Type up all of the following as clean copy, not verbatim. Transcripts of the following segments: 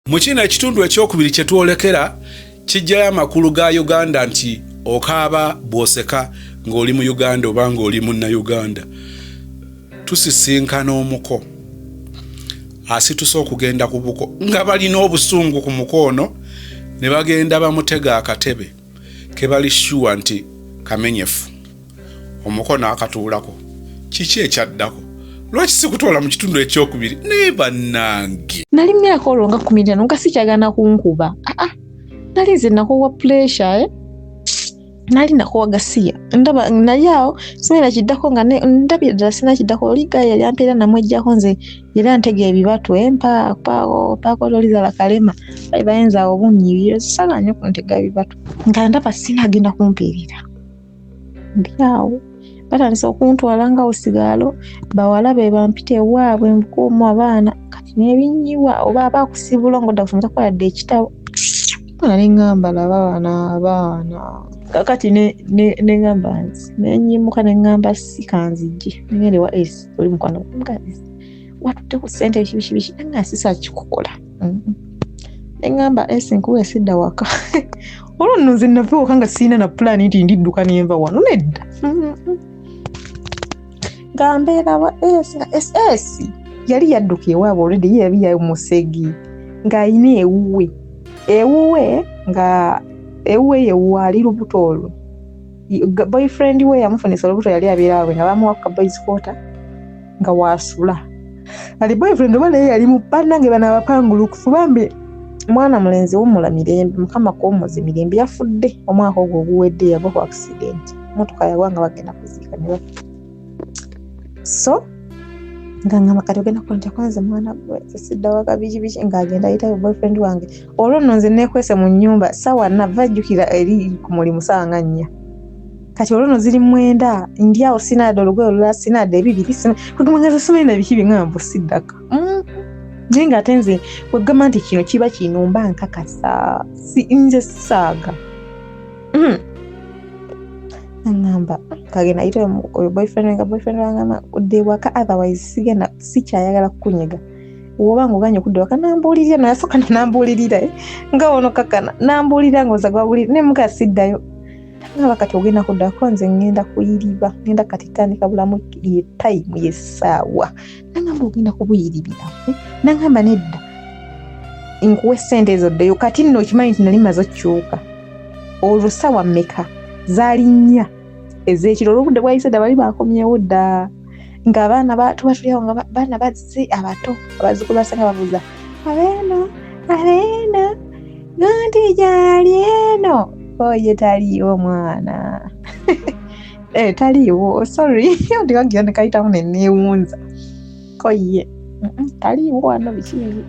Mu kino ekitundu ekyokubiri kye twolekera kijjayo amakulu ga Uganda nti okaaba bw'oseka ng'oli mu Uganda oba ng'oli Munnayuganda. Tusisinkana omuko asituse okugenda ku buko nga balina obusungu ku muko ono ne bagenda bamutega akatebe ke bali shuwa nti kamenyefu. Omuko n'akatuulako. Kiki ekyaddako? Lwaki sikutwala mu kitundu ekyokubiri? Naye bannange. Nali myaka olwo nga 15 nga sikyagana kunkuba. Aa, nali nze nakowa pressure, eh? Nali nakowa gasiya. Ndaba nali awo simanyi nakiddako nga ndabye ddala sinakiddako oli gayi yali ampeera namweggyako nze era ntega ebibatu empa paako paako lolizala kalema bali bayinza awo bunnyibira sisala nnyo kuntega ebibatu nga ndaba sinagenda kumpeerera. Ndi awo batandise okuntwala nga osigaalo bawala be bampita ewaabwe nkuuma abaana kati n'ebinyiwa oba aba akusibula ng'odda kusoma takola dde ekitabo. Mwana ne ŋŋamba laba bano abaana. Kaakati ne ŋŋamba nti ne nnyimuka ne ŋŋamba si kanzijje ne ŋŋenda ewa Ace oli mukwano gwange Ace watutte ku ssente biki biki biki naye nga sisa kikukola. Ne ŋŋamba Ace nkuwe sidda waka. Olwo nno nze nava ewaka nga sirina na pulaani nti ndidduka ne nva wano nedda. Nga mbeera wa Ace nga Ace yali yadduka ewaabwe already ye yali yamusegi ng'alina ewuwe. Ewuwe nga ewuwe ye waali lubuto olwo. Boyfriend we yamufunisa olubuto yali abeera waabwe nga bamuwa ku boys quarter nga waasula. Ali boyfriend oba naye yali mu bannange bano abapangulukufu bambi mwana mulenzi wummula mirembe Mukama kuwummuza mirembe yafudde omwaka ogwo oguwedde yagwa ku accident mmotoka yagwa nga bagenda kuziika ne bafa. So nga ngamba kati ogenda kukola ntya kwanza mwana gwe sidda waka biki biki ng'agenda ayitayo boyfriend wange olwo nno nze neekwese mu nnyumba ssaawa nava jjukira eri ku mulimu ssaawa nga nnya kati olwo nno ziri 9 ndi awo sinaadde olugoye olulala sinaadde ebibiri kugamba nga nze simanyi na biki bye ngamba mbu siddaka. Naye ng'ate nze kwegamba nti kino kiba kino mba nkakasa nze saaga. Aŋŋamba kagenda ayite oyo boyfriend nga boyfriend wange ama odde ewaka otherwise sigenda sikyayagala kukunyega. Bw'oba ng'ogaanye okudda ewaka nambuulirira naye asooka nambuulirira, nga ono kakana nambuulirira ng'oza gwabuulirira naye muka siddayo. Ngamba kati ogenda kuddako nze ngenda kuyiriba ngenda kati tandika bulamu ye time y'essaawa. Nangamba ogenda kubuyiribira. Nangamba nedda nkuwe ssente ezo ddeyo kati nno okimanyi nti nali maze okukyuka. Olwo ssaawa mmeka zaali 4 ez'ekiro olw'obudde bwayise dda bali bakomyewo dda ng'abaana tuba tuli awo nga baana bazze abato abazzukulu basenga babuuza abeeno abeeno gundi gyali eno oye taliiwo mwana. Taliiwo sorry ndi wagira ne kayitamu ne neewunza ko ye taliiwo wano biki biki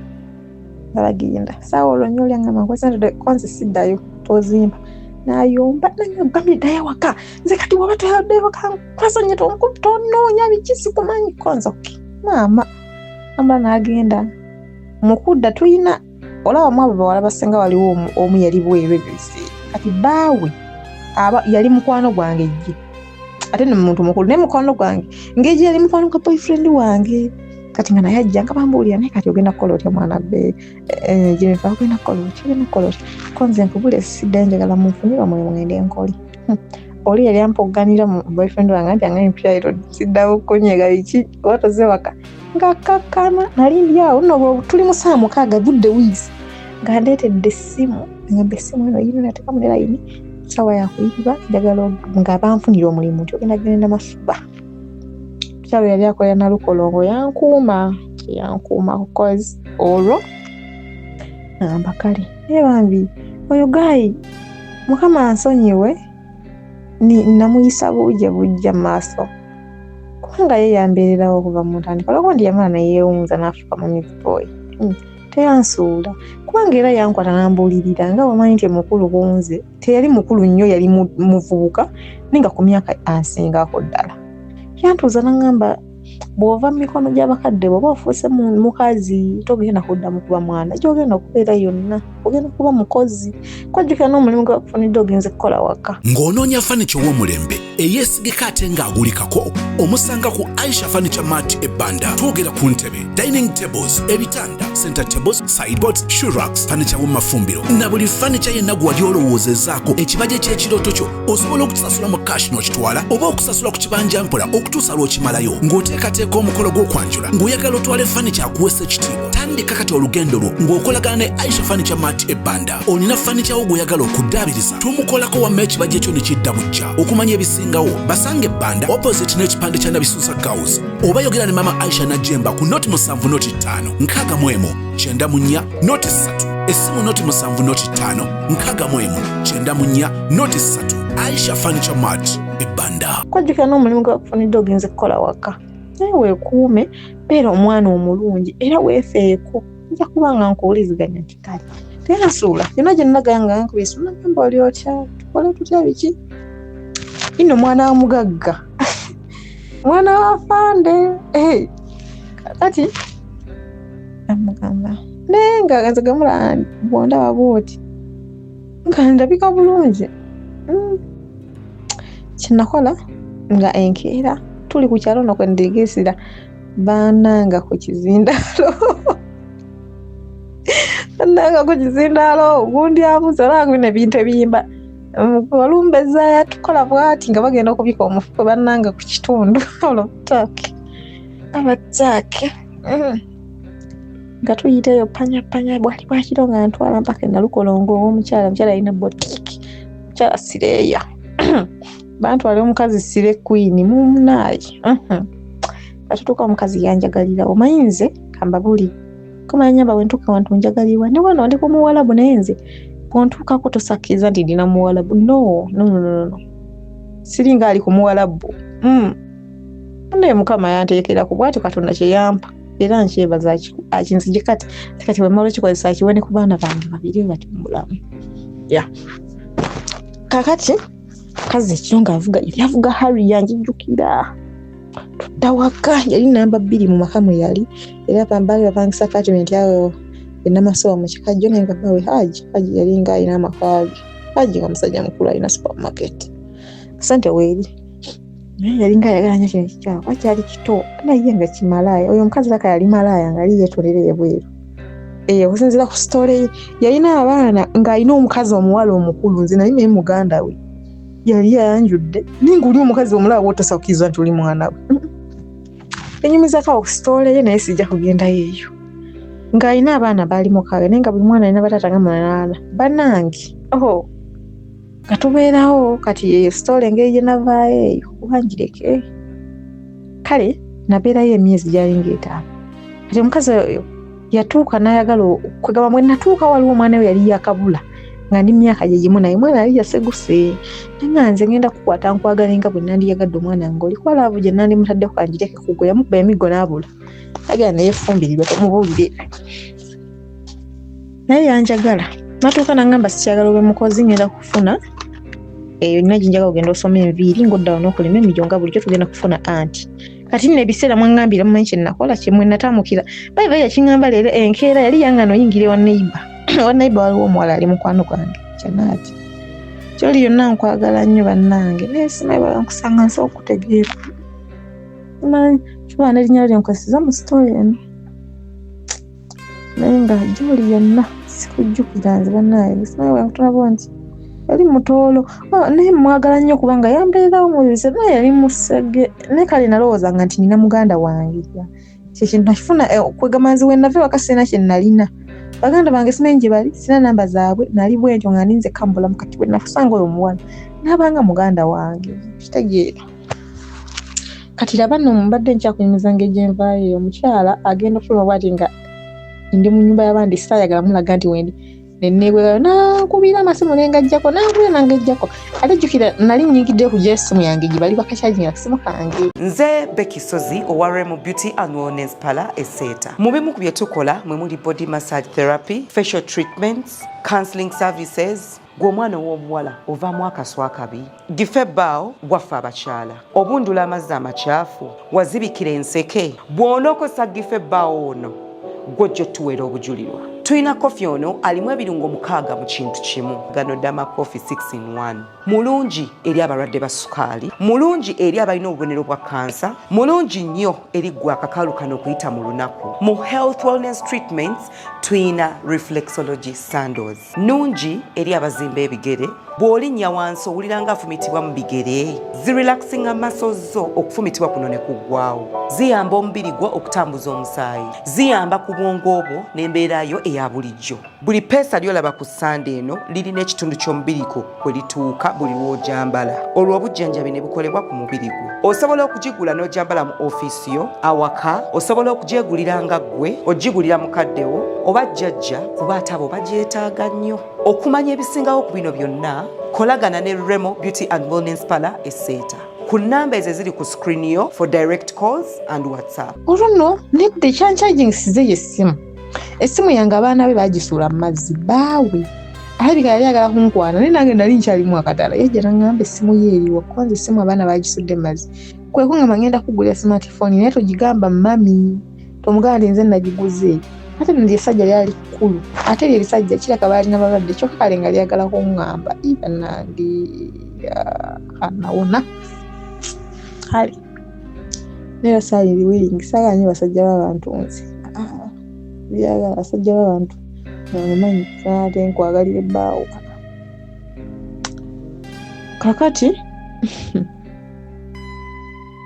nga bagenda ssaawa olwo nnyo oli aŋŋamba nkuwe ssente ko nze siddayo tozimba n'ayomba nange ogambye ddayo waka nze kati bw'oba toyaddeyo waka nkwasonye tonoonya biki sikumanyi ko nze okay maama amba n'agenda mu kudda tulina olaba mu abo bawala basenga waliwo omu yali bweru ebyo biseera kati bbaawe aba yali mukwano gwange jje ate ne muntu mukulu naye mukwano gwange ng'egye yali mukwano gwa boyfriend wange kati nga naye ajja nga bambuulira naye kati ogenda kukola otya mwana gwe Jennifer ogenda kukola otya ogenda kukola otya ko nze nkubule siddayo njagala munfunire omulimu ngende nkole. Oli yali ampogganira mu boyfriend wange anti angaye mpyairo siddawo kunyega biki oba toze waka nga kakkana nali ndi awo nno bwe tuli mu ssaawa 6 budde wiisi nga ndeetedde essimu ngamba essimu eno yino nateekamu ne layini ssaawa yakuyiriba njagala nga banfunira omulimu nti ogenda genda Masuba. Kyalo yali akolera Nalukolongo yankuuma yankuuma cause olwo ngamba kale naye bambi oyo guy Mukama ansonyiwe namuyisa buuje bujja mu maaso kubanga ye yambeererawo okuva mu ntandikwa olwokuba nti yamala ne yeewunza n'afuuka mummy's boy. Teyansuula kubanga era yankwata n'ambuulirira nga bw'omanyi nti mukulu ku nze teyali mukulu nnyo yali muvubuka naye nga ku myaka ansingako ddala. Yantuuza n'aŋŋamba Bw'ova mu mikono gy'abakadde bw'oba ofuuse mukazi, togenda kuddamu kuba mwana, gy'ogenda okubeera yonna ogenda kuba mukozi, kwajjukira n'omulimu gwe bakufunidde ogenze kukola waka. Ng'onoonya furniture ow'omulembe eyeesigika ate ng'agulikako, omusanga ku Aisha Furniture Mart e Banda. Twogera ku ntebe, dining tables, ebitanda, center tables, sideboards, shoe racks, furniture w'omu mafumbiro na buli furniture yenna gwe wali olowoozezaako. Ekibajje ky'ekirooto kyo osobola okukisasula mu cash n'okitwala, oba okusasula ku kibanja mpola okutuusa lw'okimalayo. Ng'oteekateeka omukolo gw'okwanjula, ng'oyagala otwale furniture akuweesa ekitiibwa, tandika kati olugendo lwo ng'okolagana ne Aisha Furniture Mart e Banda. Olina furniture wo gw'oyagala okuddaabiriza, tumukolako wamma ekibajje kyo ne kidda bujja. Okumanya ebisingawo, basanga ebbanda opposite n'ekipande kya Nabisuusa Girls, oba yogera ne Mama Aisha Najemba ku 0 7 0 5 61 94 0 3. Essimu 0 7 0 5 61 94 0 3. Aisha Furniture Mart ebbanda. Kwajjukira n'omulimu gwe bakufunidde ogenze kukola waka. Naye weekuume, beera omwana omulungi era weefeeko, nja kuba nga nkuwuliziganya nti kale tensuula yonna gye nagaya nga nkuba esimu, nagamba, "Oli otya? Tukole tutya? Biki?" Ino mwana wa mugagga, mwana wa fande. Kakati amugamba naye nga nze gamula bwondaba bwoti nga ndabika bulungi. Kyenakola nga enkeera tuli ku kyalo no kwendigisira bananga ku kizindaalo, bananga ku kizindaalo gundi abuuza olaba bino ebintu ebiyimba walumbeza yatukola bwati nga bagenda okubika omufuko bannanga ku kitundu olwobutaake abataake. Nga tuyita eyo panyapanya, bwali bwakiro nga ntwala mpaka enalukolongo ow'omukyala. Omukyala alina boutique, mukyala sireeya bantwala omukazi sire queen mumunaayi. Atutuuka omukazi yanjagalira. Omanyi nze kambabuli kumanya bwe ntuuka wantu njagalirwa ne wano ndi ku muwalabu, naye nze bwontuukako tosakkiriza nti ndina muwalabu. No, no, no, no, no. Siringa ali ku muwalabu. Naye Mukama yanteekeraku bwatyo, Katonda kyeyampa era nkyebaza akinzije. Kati kati bwemala okikozesa akiwe ne ku baana bange babiri bati mubulamu ya kakati. Kazi ekiro ng'avuga, yali avuga Harrier, njijjukira. Tudda waka, yali namba 2 mu maka mwe yali, era baali bapangisa apartment awo enamasowa mu Kikajjo. Naye nga bawe Haji, Haji yali nga alina amaka ge. Haji nga musajja mukulu, alina supermarket, sente weeri, naye yali nga ayagala nnyo kino kikyala kuba kyali kito, naye nga kimalaaya. Oyo omukazi laka yali malaaya, nga ali yeetolera ebweru. Okusinziira ku story ye, yalina abaana ng'alina omukazi omuwala omukulu. Nze nali naye muganda we yali ayanjudde, naye ngaoli omukazi omulaba bwotosakkiriza nti oli mwana we. Enyumizako awo ku story ye, naye sijja kugendayo eyo. Ng'alina abaana baali mukaaga, naye nga buli mwana alina bataata nga munaana. Bannange, oh, nga tubeerawo kati. Eyo story engeri gye navaayo eyo kuba ngireke. Kale nabeerayo emyezi gyalinga 5. Kati omukazi oyo yatuuka n'ayagala kwegamba mwe natuuka waliwo omwana we yali yakabula nga ndi myaka gye gimu, naye omwana yali yaseguse. Naye nga nze ngenda kukwata nkwagala nga bwe nandiyagadde omwana nga oli kuba love gye nandimutaddeko kanjireke kugwe. Yamukuba emiggo n'abula, agenda neyefumbirirwa, tomubuulire. Naye yanjagala, natuuka nangamba, "Sikyagala obe mukozi, ngenda kufuna eyo nina ginjagala ogenda osoma enviiri ng'oddawo n'okulima emijo nga bulijjo, tugenda kufuna anti." Kati nno ebiseera mwaŋŋambira, mumanyi kye nakola kyemwe natamukira bayiba yakiŋŋamba leero enkeera yali yaŋŋana oyingira ewa neighbour. Ewa neighbour waliwo omuwala ali mukwano gwange Kyanaati. Kyoli yonna nkwagala nnyo bannange, naye simanyi bala nkusanga nsobola okutegeera. Simanyi kiba n'erinnya lyo nkozesa mu story eno, naye nga gyoli yonna sikujjukira nze bannange, simanyi bwenkutulaba nti yali mutoolo. Ah, naye mwagala nnyo kubanga yambeererawo mu biseera, naye yali musege. Naye kale nalowoozanga nti nina muganda wange. Kyekintu nakifuna kwegamba nze we nava ewaka sirina kye nalina, baganda bange simanyi gye bali, sirina namba zaabwe, nali bwentyo nga ndi nzekka mu bulamu. Kati bwe nakusanga oyo omuwala naabanga muganda wange, kitegeera. Kati laba nno, mbadde nkyakunyumiza ngeri gye nvaayo eyo. Omukyala agenda ofuluma bwati nga ndi mu nyumba y'abandi, saayagala mulaga nti wendi, nenneegwerayo nankubira amasimu nengajjako, nankubira nangajjako. Ate jjukira nali nnyingidde kugya essimu yange gye bali bakakyajinga akasimu kange. Nze Becky Sozi owa Remo Beauty and Wellness Parlour Eseeta. Mu bimu ku bye tukola mwe muli body massage therapy, facial treatments, counseling services. Gwe omwana ow'obuwala ovaamu akaswa akabi. Gife ebbaawo waffe abakyala. Obundula amazzi amakyafu, wazibikira enseke. Bw'onookozesa gife ebbaawo ono, gw'ojja otuweera obujulirwa. Tulina kofi ono alimu ebirungo 6 mu kintu kimu. Gano Dama Coffee 6 in 1. Mulungi eri abalwadde ba sukaali, mulungi eri abalina obubonero bwa kansa, mulungi nnyo eri ggwe akakalu kano okuyita mu lunaku. Mu Health Wellness Treatments tulina Reflexology Sandals. Nnungi eri abazimba ebigere. Bw'olinnya wansi owulira nga afumitibwa mu bigere. Zirelaxinga muscles zo okufumitibwa kuno ne kuggwawo. Ziyamba omubiri gwo okutambuza omusaayi. Ziyamba ku bwongo bwo n'embeera yo eya bulijjo. Buli peesa ly'olaba ku Ssande eno lirina ekitundu ky'omubiri gwo kwe lituuka buli lw'ogyambala. Olwo obujjanjabi ne bukolebwa ku mubiri gwo. Osobola okugigula n'ogyambala mu ofiisi yo, awaka, osobola okugyegulira nga ggwe, ogigulira mukadde wo oba jjajja kuba ate abo bagyetaaga nnyo. Okumanya ebisingawo ku bino byonna, kolagana ne Remo Beauty and Wellness Parlour e Seeta. Ku nnamba ezo eziri ku screen yo for direct calls and WhatsApp. Olwo nno nedda ekyankyagingisize ye ssimu. Essimu yange abaana be baagisuula mu mazzi baawe. Alabika yali ayagala kunkwana naye nange nali nkyalimu akatala. Yajja n'aŋŋamba essimu ye eriwa kuba nze essimu abaana baagisudde mu mazzi. Kwe kuŋŋamba ngenda kukugulira smartphone naye togigamba mummy, tomugamba nti nze nagiguze. Ate nno essajja lyali kkulu ate eryo erisajja kirabika baalina balwadde kyokka kale nga lyagala kuŋŋamba. Ii bannange nawona. Kale naye saali willing saagala nnyo basajja b'abantu nze. Byagala basajja b'abantu omanyi ate nkwagalira ebbaawo. Kakati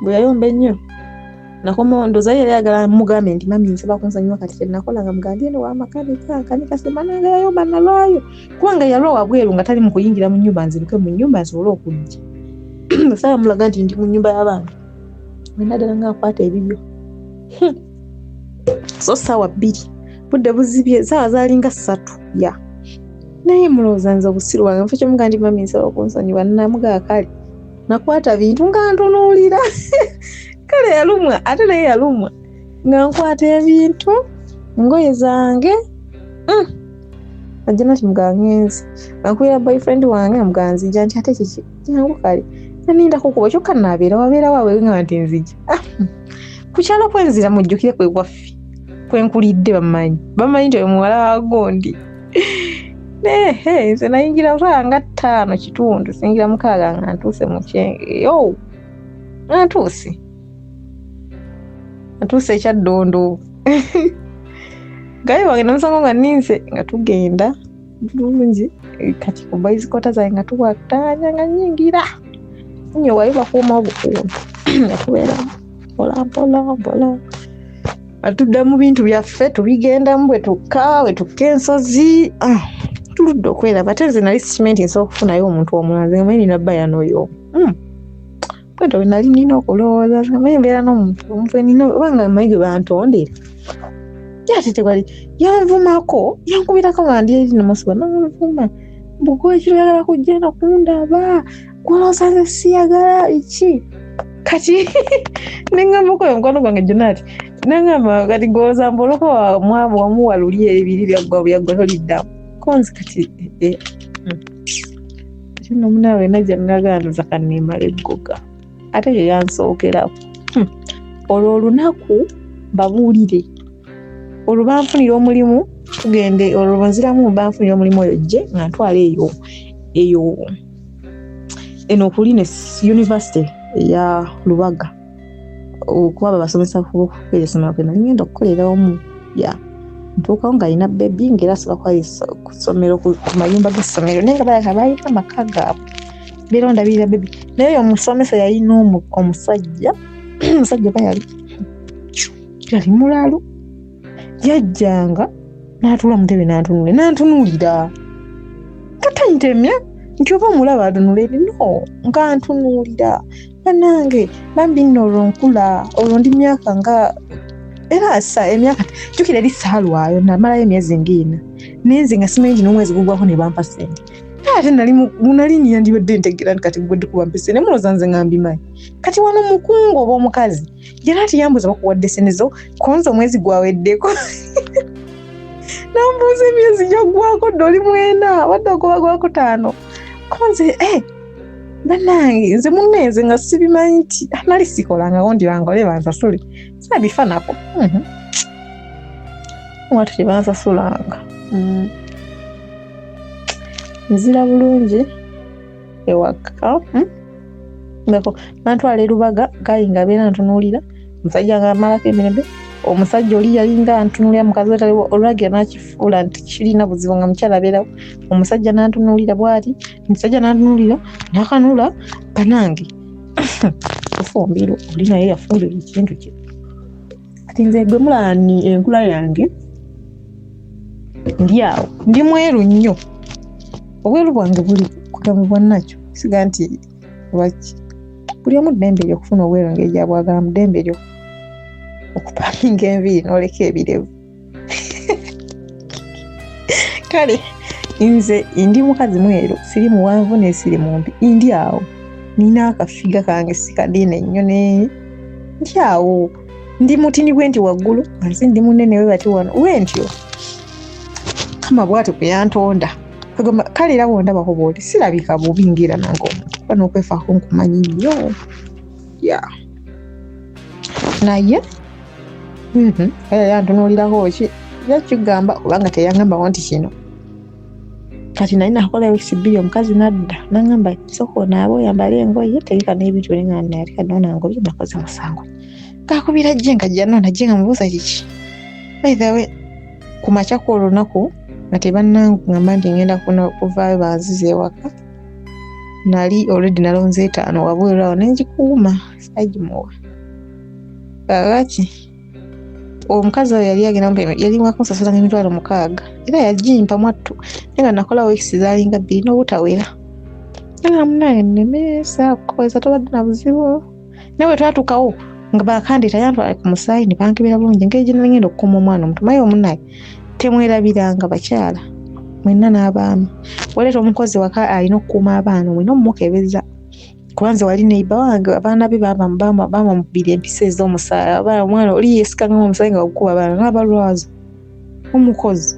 bwe yayomba ennyo nakomawo ndowooza ye yali ayagala mugambe nti mami nsaba kunsonyiwa kati kye nakola nga mugamba eno wamakanika nkanika semananga yayomba nalwayo kubanga yalwa wabweru nga tali mu kuyingira mu nnyumba nziruke mu nnyumba nsobole okujja. Saaba mulaga nti ndi mu nnyumba y'abantu wenna ddala nga akwata ebibyo. So ssaawa 2 budde buzibye ssaawa zaalinga 3 ya naye mulowooza nze obusiru bwange nfa kyomugamba nti mami nsaba okunsonyiwa namugamba kale nakwata bintu nga ntunuulira. Kale yalumwa ate naye yalumwa nga nkwata ebintu engoye zange. Ajja nati mugamba ngenze nga nkubira boyfriend wange nga mugamba nzija nti ate kiki jangu kale nanindako kuba kyokka naabeera wabeera waabwe nga nti nzija. Ku kyalo kwenzira mujjukire kwe waffe kwe nkulidde bamanyi nti oyo muwala wa gundi. Nze nayingira ssaawa nga 5 kitundu singira 6 nga ntuuse mu kyenge. Yo nga ntuuse. Ntuuse ekyaddondo. Gayi wange namusanga nga nninze nga tugenda bulungi kati ku boys quarter zange nga tuwatanya nga nnyingira. Nnyo wali bakuuma obukuumi nga tubeera mpola mpola mpola. Atudda mu bintu byaffe tubigendamu bwe tukka bwe tukka ensozi. Tuludde okweraba ate nze nali sikimanyi nti nsobola okufunayo omuntu omulala nze manyi nina bba yanoyo. Bwentyo bwe nali nina okulowooza nze manyi mbeera n'omuntu omuntu nina oba nga mmanyi gwe bantondera. Ye ate tewali yanvumako yankubirako nga ndi eri namusiba n'anvuma. Mbu gwe ekiro oyagala kujja eno kundaba gw'olowooza nze siyagala ki? Kati ne ŋŋambako oyo mukwano gwange Jonati n'aŋŋamba kati gw'olowooza mbu olw'okuba wamuwa luli ebiri byaggwa byaggwa toliddamu. Ko nze kati Kati nno munaawe najja n'agamba ndowooza kanneemale eggoga. Ate ye yansookerako. Olwo olunaku mbabuulire. Olwo banfunira omulimu tugende olwo nziramu banfunira omulimu oyo gye nga ntwala eyo eno ku Linus University eya Lubaga. Okuba babasomesa ku essomero kwe nali ngenda okukolera omu. Ya ntuukawo ng'alina baby ng'era asobola kuba ku ssomero ku mayumba g'essomero naye nga balabika baalina amaka gaabwe. Mbeera ndabirira baby. Naye oyo omusomesa yalina omusajja omusajja oba yali mulalu. Yajjanga n'atuula mu ntebe n'antunuulira. Nga tantemya nti oba omulaba atunula eri no nga ntunuulira. Bannange bambi nno olwo nkula olwo ndi myaka nga era sa emyaka jjukira eri saalwayo namalayo emyezi ng'ena naye nze nga simanyi nti n'omwezi gugwako ne bampa ssente. Ate nali nnyandibadde ntegeera nti kati gwe kubampa ssente mulowooza nze nga mbimanyi. Kati wano mukungu oba omukazi yali ati yambuuza bakuwadde ssente zo konza omwezi gwaweddeko. Nambuuza emyezi gyaggwako dda oli 9 wadde ogoba gwakutaano. Ko nze bannange nze munnenze nga sibimanyi nti nali sikolangawo ndi bangole bansasule sabifanako. Watu tebansasulanga. Nzira bulungi ewaka. Ngako nantwala erubaga gayi nga abeera ntunuulira omusajja nga amalako emirembe. Omusajja oli yalinga antunuulira mukazi we taliwo, olwagira n'akifuula nti kirina buzibu nga mukyala abeerawo. Omusajja n'antunuulira bw'ati, omusajja n'antunuulira n'akanula banange. Ofumbirwa oli naye yafumbirwa ekintu kye. Kati nze gwe mulani enkula yange ndi awo, ndi mweru nnyo. Obweru bwange buli kugamba bwa nakyo, siga nti lwaki buli omu ddembe lyo okufuna obweru ngeri gy'abwagala, mu ddembe lyo okupaminga enviiri n'oleka ebirevu. Kale nze ndi mukazi mweru, siri muwanvu naye siri mumpi, ndi awo nina akafiga kange sikadine nnyo ne ndi awo, ndi mutini bwe nti waggulu, wansi ndi munene we bati wano we ntyo. Kama bw'ati bwe yantonda. Kagamba kale era bw'ondabako bw'oti sirabika bubi ngira nange omuntu kuba n'okwefaako nkumanyi nnyo. Yeah. Naye era yantunuulirako ki yakigamba kubanga teyangambawo nti kino. Kati nali nakola wiiki 2 omukazi n'adda n'angamba sooka onaabe oyambale engoye tegeka n'ebintu oli nga naye ate nona ngobye nakoze musango. Kakubira jje nga jja nona jje nga mubuuza kiki. By the way, ku makya kw'olunaku nga tebannangamba nti ngenda kuvaayo banzize ewaka, nali already nalonze 5 wabweru awo ne ngikuuma saagimuwa. Kaakati omukazi oyo yali agenda kumpa yali wakunsasula emitwalo 6 era yagimpa mwattu, naye nga nakola wiiki zaalinga 2 n'obutawera. Era munnange nnemesa kukozesa tobadde na buzibu. Naye bwe twatuukawo nga bakandeeta yantwala ku musaayi ne bankebera bulungi engeri gye nali ngenda okukuuma omwana omuto. Maye omunnaye temwerabiranga bakyala mwenna n'abaami, waleeta omukozi waka alina okukuuma abaana omwena omumukebeza. Kuba nze wali neighbor wange abaana be bamubira empisa ez'omusaayi, abaana omwana oli yeesikanga omusaayi nga gukuba abaana n'abalwaza omukozi.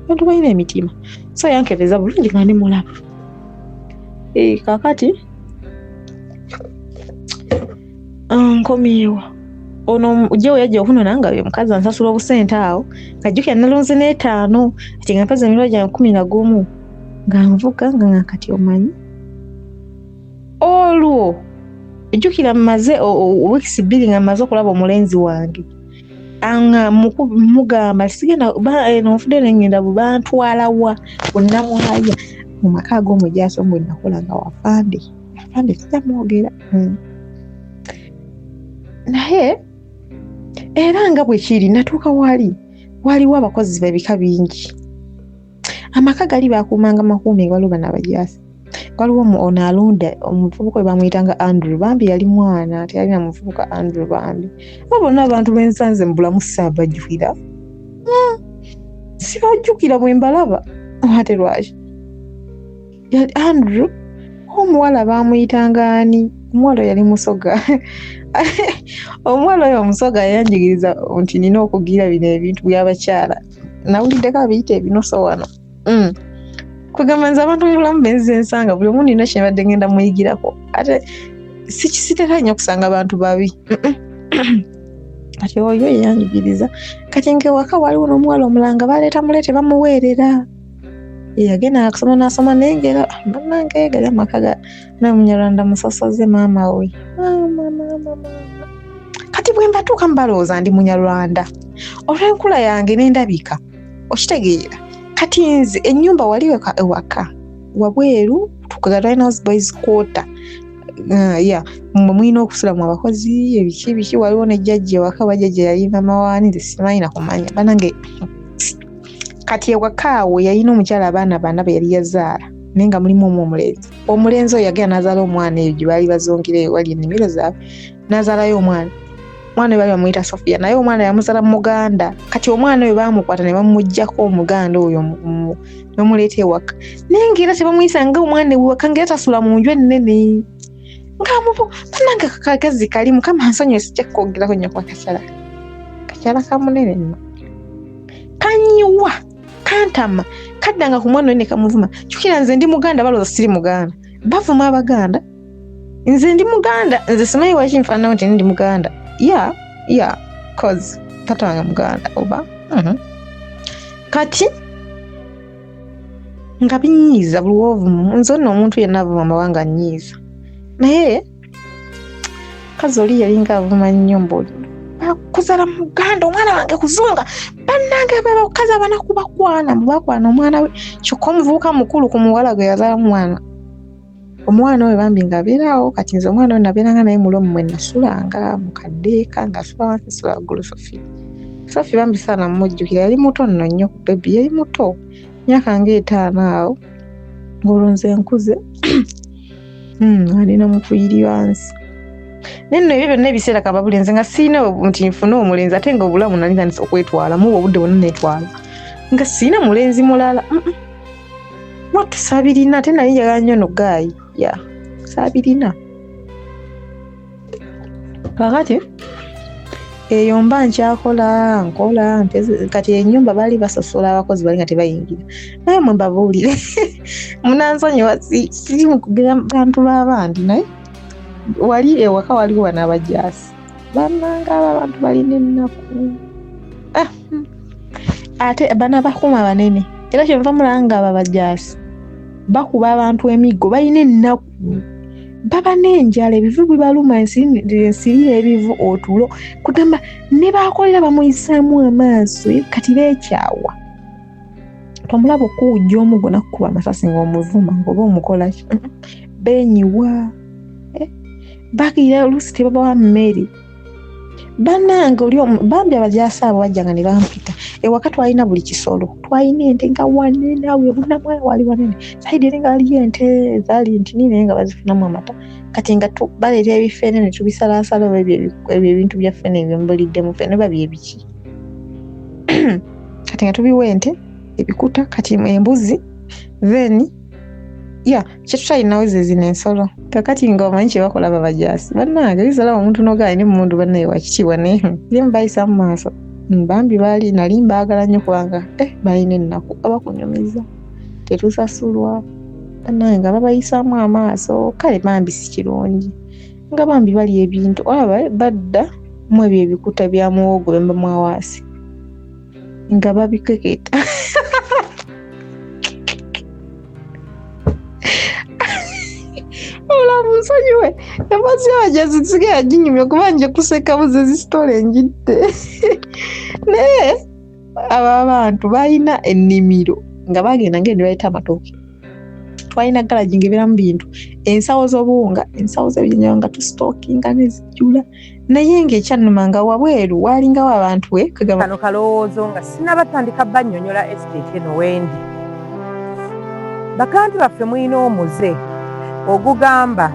Abantu balina emitima. So yankebeza bulungi nga ndi mulamu. Kaakati nkomyewo. Ono ujja yajja okunona nga omukazi ansasula obusente awo, ng'ajjukira nalonze n'etaano, ati nga mpaze emitwalo gyange 11 nga nvuga nga kati omanyi. Olwo ejjukira mmaze wiiki 2 nga mmaze okulaba omulenzi wange. Anga mugamba sigenda eno nfudde ne ngenda bantwala wa bonna mwaya mu maka ag'omujaasi omwe nakola nga wafande. Afande sijja mwogera. Naye era nga bwe kiri natuuka wali waliwo abakozi b'ebika bingi. Amaka gali baakuumanga makuumi waliwo bano abajaasi. Waliwo ono alonda omuvubuka we bamuyitanga Andrew, bambi yali mwana teyalina muvubuka Andrew bambi. Abo bonna abantu be nsanze mu bulamu saabajjukira. Sibajjukira bwe mbalaba. Ate lwaki? Yali Andrew omuwala baamuyitanga ani? Omuwala oyo yali musoga. Omuwala oyo omusoga yanjigiriza nti nina okugira bino ebintu by'abakyala. Nawuliddeko abiyita ebinoso wano. Kugamba nze abantu mu bulamu benze nsanga buli omu nina kye mbadde ngenda muyigirako. Ate sitera nnyo kusanga bantu babi. Kati oyo yanjigiriza. Kati ng'ewaka waliwo n'omuwala omulanga baleeta muleete bamuweerera. Yagenda akusoma n'asoma naye ng'era bannange gali amaka ga naye Omunyarwanda musosoze maama we. Maama, maama, maama. Kati bwe mbatuuka mbalowooza ndi Munyarwanda olw'enkula yange n'endabika, okitegeera. Kati nze ennyumba wali ewaka wabweru tukaga twalina house boys quarter. Yeah, mmwe mulina okusula mu abakozi ebiki biki, waliwo ne jjajja ewaka, oba jjajja yali maama waani nze simanyi na kumanya bannange. Kati ewaka awo yalina omukyala abaana bana be yali yazaala, naye nga mulimu omu omulenzi. Omulenzi oyo yagenda n'azaala omwana eyo gye baali bazungira eyo wali ennimiro zaabwe, n'azaalayo omwana. Omwana oyo baali bamuyita Sofia, naye omwana yamuzaala mu Muganda. Kati omwana oyo baamukwata ne bamuggyako Omuganda oyo ne bamuleeta ewaka. Naye ng'era tebamuyisa nga omwana ewaka, ng'era tasula mu nju ennene. Nga bannange akakazi kali, Mukama ansonyiwe sijja kukwogerako nnyo kuba kakyala. Kakyala ka munene nno. Kanyiwa kantama kaddanga ku mwana oyo ne kamuvuma. Jjukira nze ndi Muganda, balowooza siri Muganda, bavuma Abaganda. Nze ndi Muganda, nze simanyi lwaki nfaananawo nti ndi Muganda. Ya ya, cause taata wange Muganda oba. Kati nga binyiiza buli wovuma. Nze nno omuntu yenna avuma amawanga annyiiza, naye kazi oli yalinga avuma nnyo mbu bakuzala Muganda, omwana wange kuzunga. Bannange abakazi abanaku bakwana, mbu bakwana omwana we, kyokka omuvubuka mukulu ku muwala gwe yazaala mwana. Omwana oyo bambi ng'abeeraawo. Kati nze omwana oyo nabeeranga naye mu room mwe nasulanga mu kaddeeka, ng'asula wansi, nsula waggulu. Sofi, Sofi bambi saana mumujjukira, yali muto nno nnyo ku baby, yali muto myaka ng'etaano awo, ng'olwo nze nkuze, alina mukuyiri wansi. Naye nno ebyo byonna ebiseera kababuli nze nga siina nti nfune omulenzi, ate nga obulamu nali ntandise okwetwala muwa obudde bwonna neetwala, nga siina mulenzi mulala. Wattu saabirina, ate nali njagala nnyo no guy ya saabirina. Kakati eyo mba nkyakola nkola mpeze. Kati ennyumba baali basosola abakozi bali nga tebayingira, naye mwe mbabuulire, munansonyiwa, siri mu kugera bantu b'abandi, naye wali ewaka waliwo bano abajaasi. Bannange abo abantu balina ennaku. Ah, ate bano abakuuma banene, era kyenva mulaba nga abo abajaasi bakuba abantu emiggo, balina ennaku, baba n'enjala, ebivu bibaluma, ensiri ebivu, otulo kugamba ne bakolera bamuyisaamu amaaso. Kati beekyawa, tomulaba okuwujja omugo nakukuba amasasi ng'omuvuma ng'oba omukola ki? Beenyiwa, bagira oluusi tebabawa mmere. Bannange oli bambi abajaasi abo bajjanga ne bampita ewaka. Twalina buli kisolo, twalina ente nga wanene awo ebunamwaya wali wanene, side eri nga waliyo ente zaali ntini, naye nga bazifunamu amata. Kati nga baleeta ebifene ne tubisalaasala, oba ebyo ebintu bya ffene ebyo mbuliddemu ffene oba byebiki. Kati nga tubiwa ente ebikuta, kati embuzi, then ya kyetutalinawo ze zino ensolo. Kakati nga omanyi kye bakola babajaasi, bannange, bisalawo omuntu nogaa alina emundu, bannaye wakitiibwa, naye ye mubayisa mu maaso. Bambi baali nali mbaagala nnyo kubanga balina ennaku, abakunyumiza tetusasulwa, bannange nga babayisaamu amaaso. Kale bambi si kirungi nga bambi bali ebintu olaba badda mu ebyo ebikuta bya muwogo bye mwawaasi nga babikeketa. Obulamu nsonyiwe, emboozi y'abajaasi sigala ginyumya kuba nje kuseka buze zisitole njidde, naye abo abantu balina ennimiro nga bagenda ngende baleeta amatooke. Twalina galagi ng'ebeeramu bintu, ensawo z'obuwunga, ensawo z'ebinyawo, nga tusitookinga nezijjula, naye ng'ekyannuma nga wabweru waalingawo abantu we kagamba. Kano kalowoozo nga sinnabatandika bannyonnyola estate eno wendi. Bakanti baffe mulina omuze ogugamba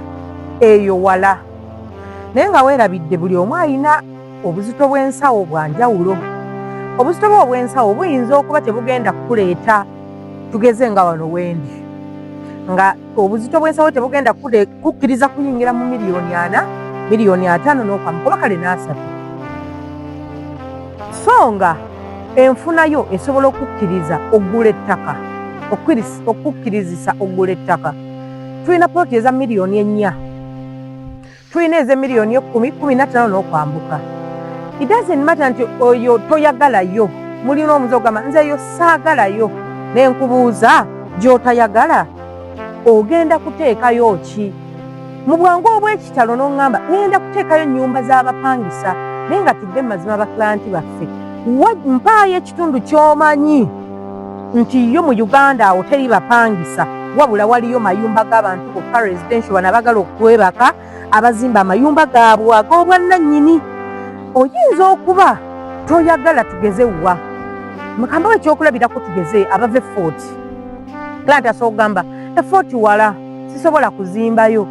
eyo wala, naye nga weerabidde buli omu alina obuzito bw'ensawo bwa njawulo. Obuzito bwe obw'ensawo buyinza okuba tebugenda kukuleeta, tugeze nga wano wendi, nga obuzito bw'ensawo tebugenda kukkiriza kuyingira mu 4 miliyoni, 5 miliyoni n'okwamuka oba kale n'asatu, so nga enfuna yo esobola okukkiriza oggula ettaka, okukkirizisa oggula ettaka. Tulina poloti eza 4 miliyoni, tulina ez'emiliyoni 10, 15 n'okwambuka. It doesn't matter nti oyo toyagalayo, mulina omuze ogamba nze eyo saagalayo, nenkubuuza gy'otayagala ogenda kuteekayo ki? Mu bwangu obw'ekitalo n'oŋŋamba ŋŋenda kuteekayo nnyumba z'abapangisa. Naye nga tudde mazima, bakilanti baffe, mpaayo ekitundu ky'omanyi nti yo mu Uganda awo teri bapangisa, wabula waliyo mayumba g'abantu bokka, residential, bano abagala okwebaka, abazimba amayumba gaabwe ag'obwannannyini. Oyinza okuba toyagala, tugeze wa mukambawo ekyokulabirako, tugeze abava e Fort. Client asobola okugamba e Fort wala, sisobola kuzimbayo.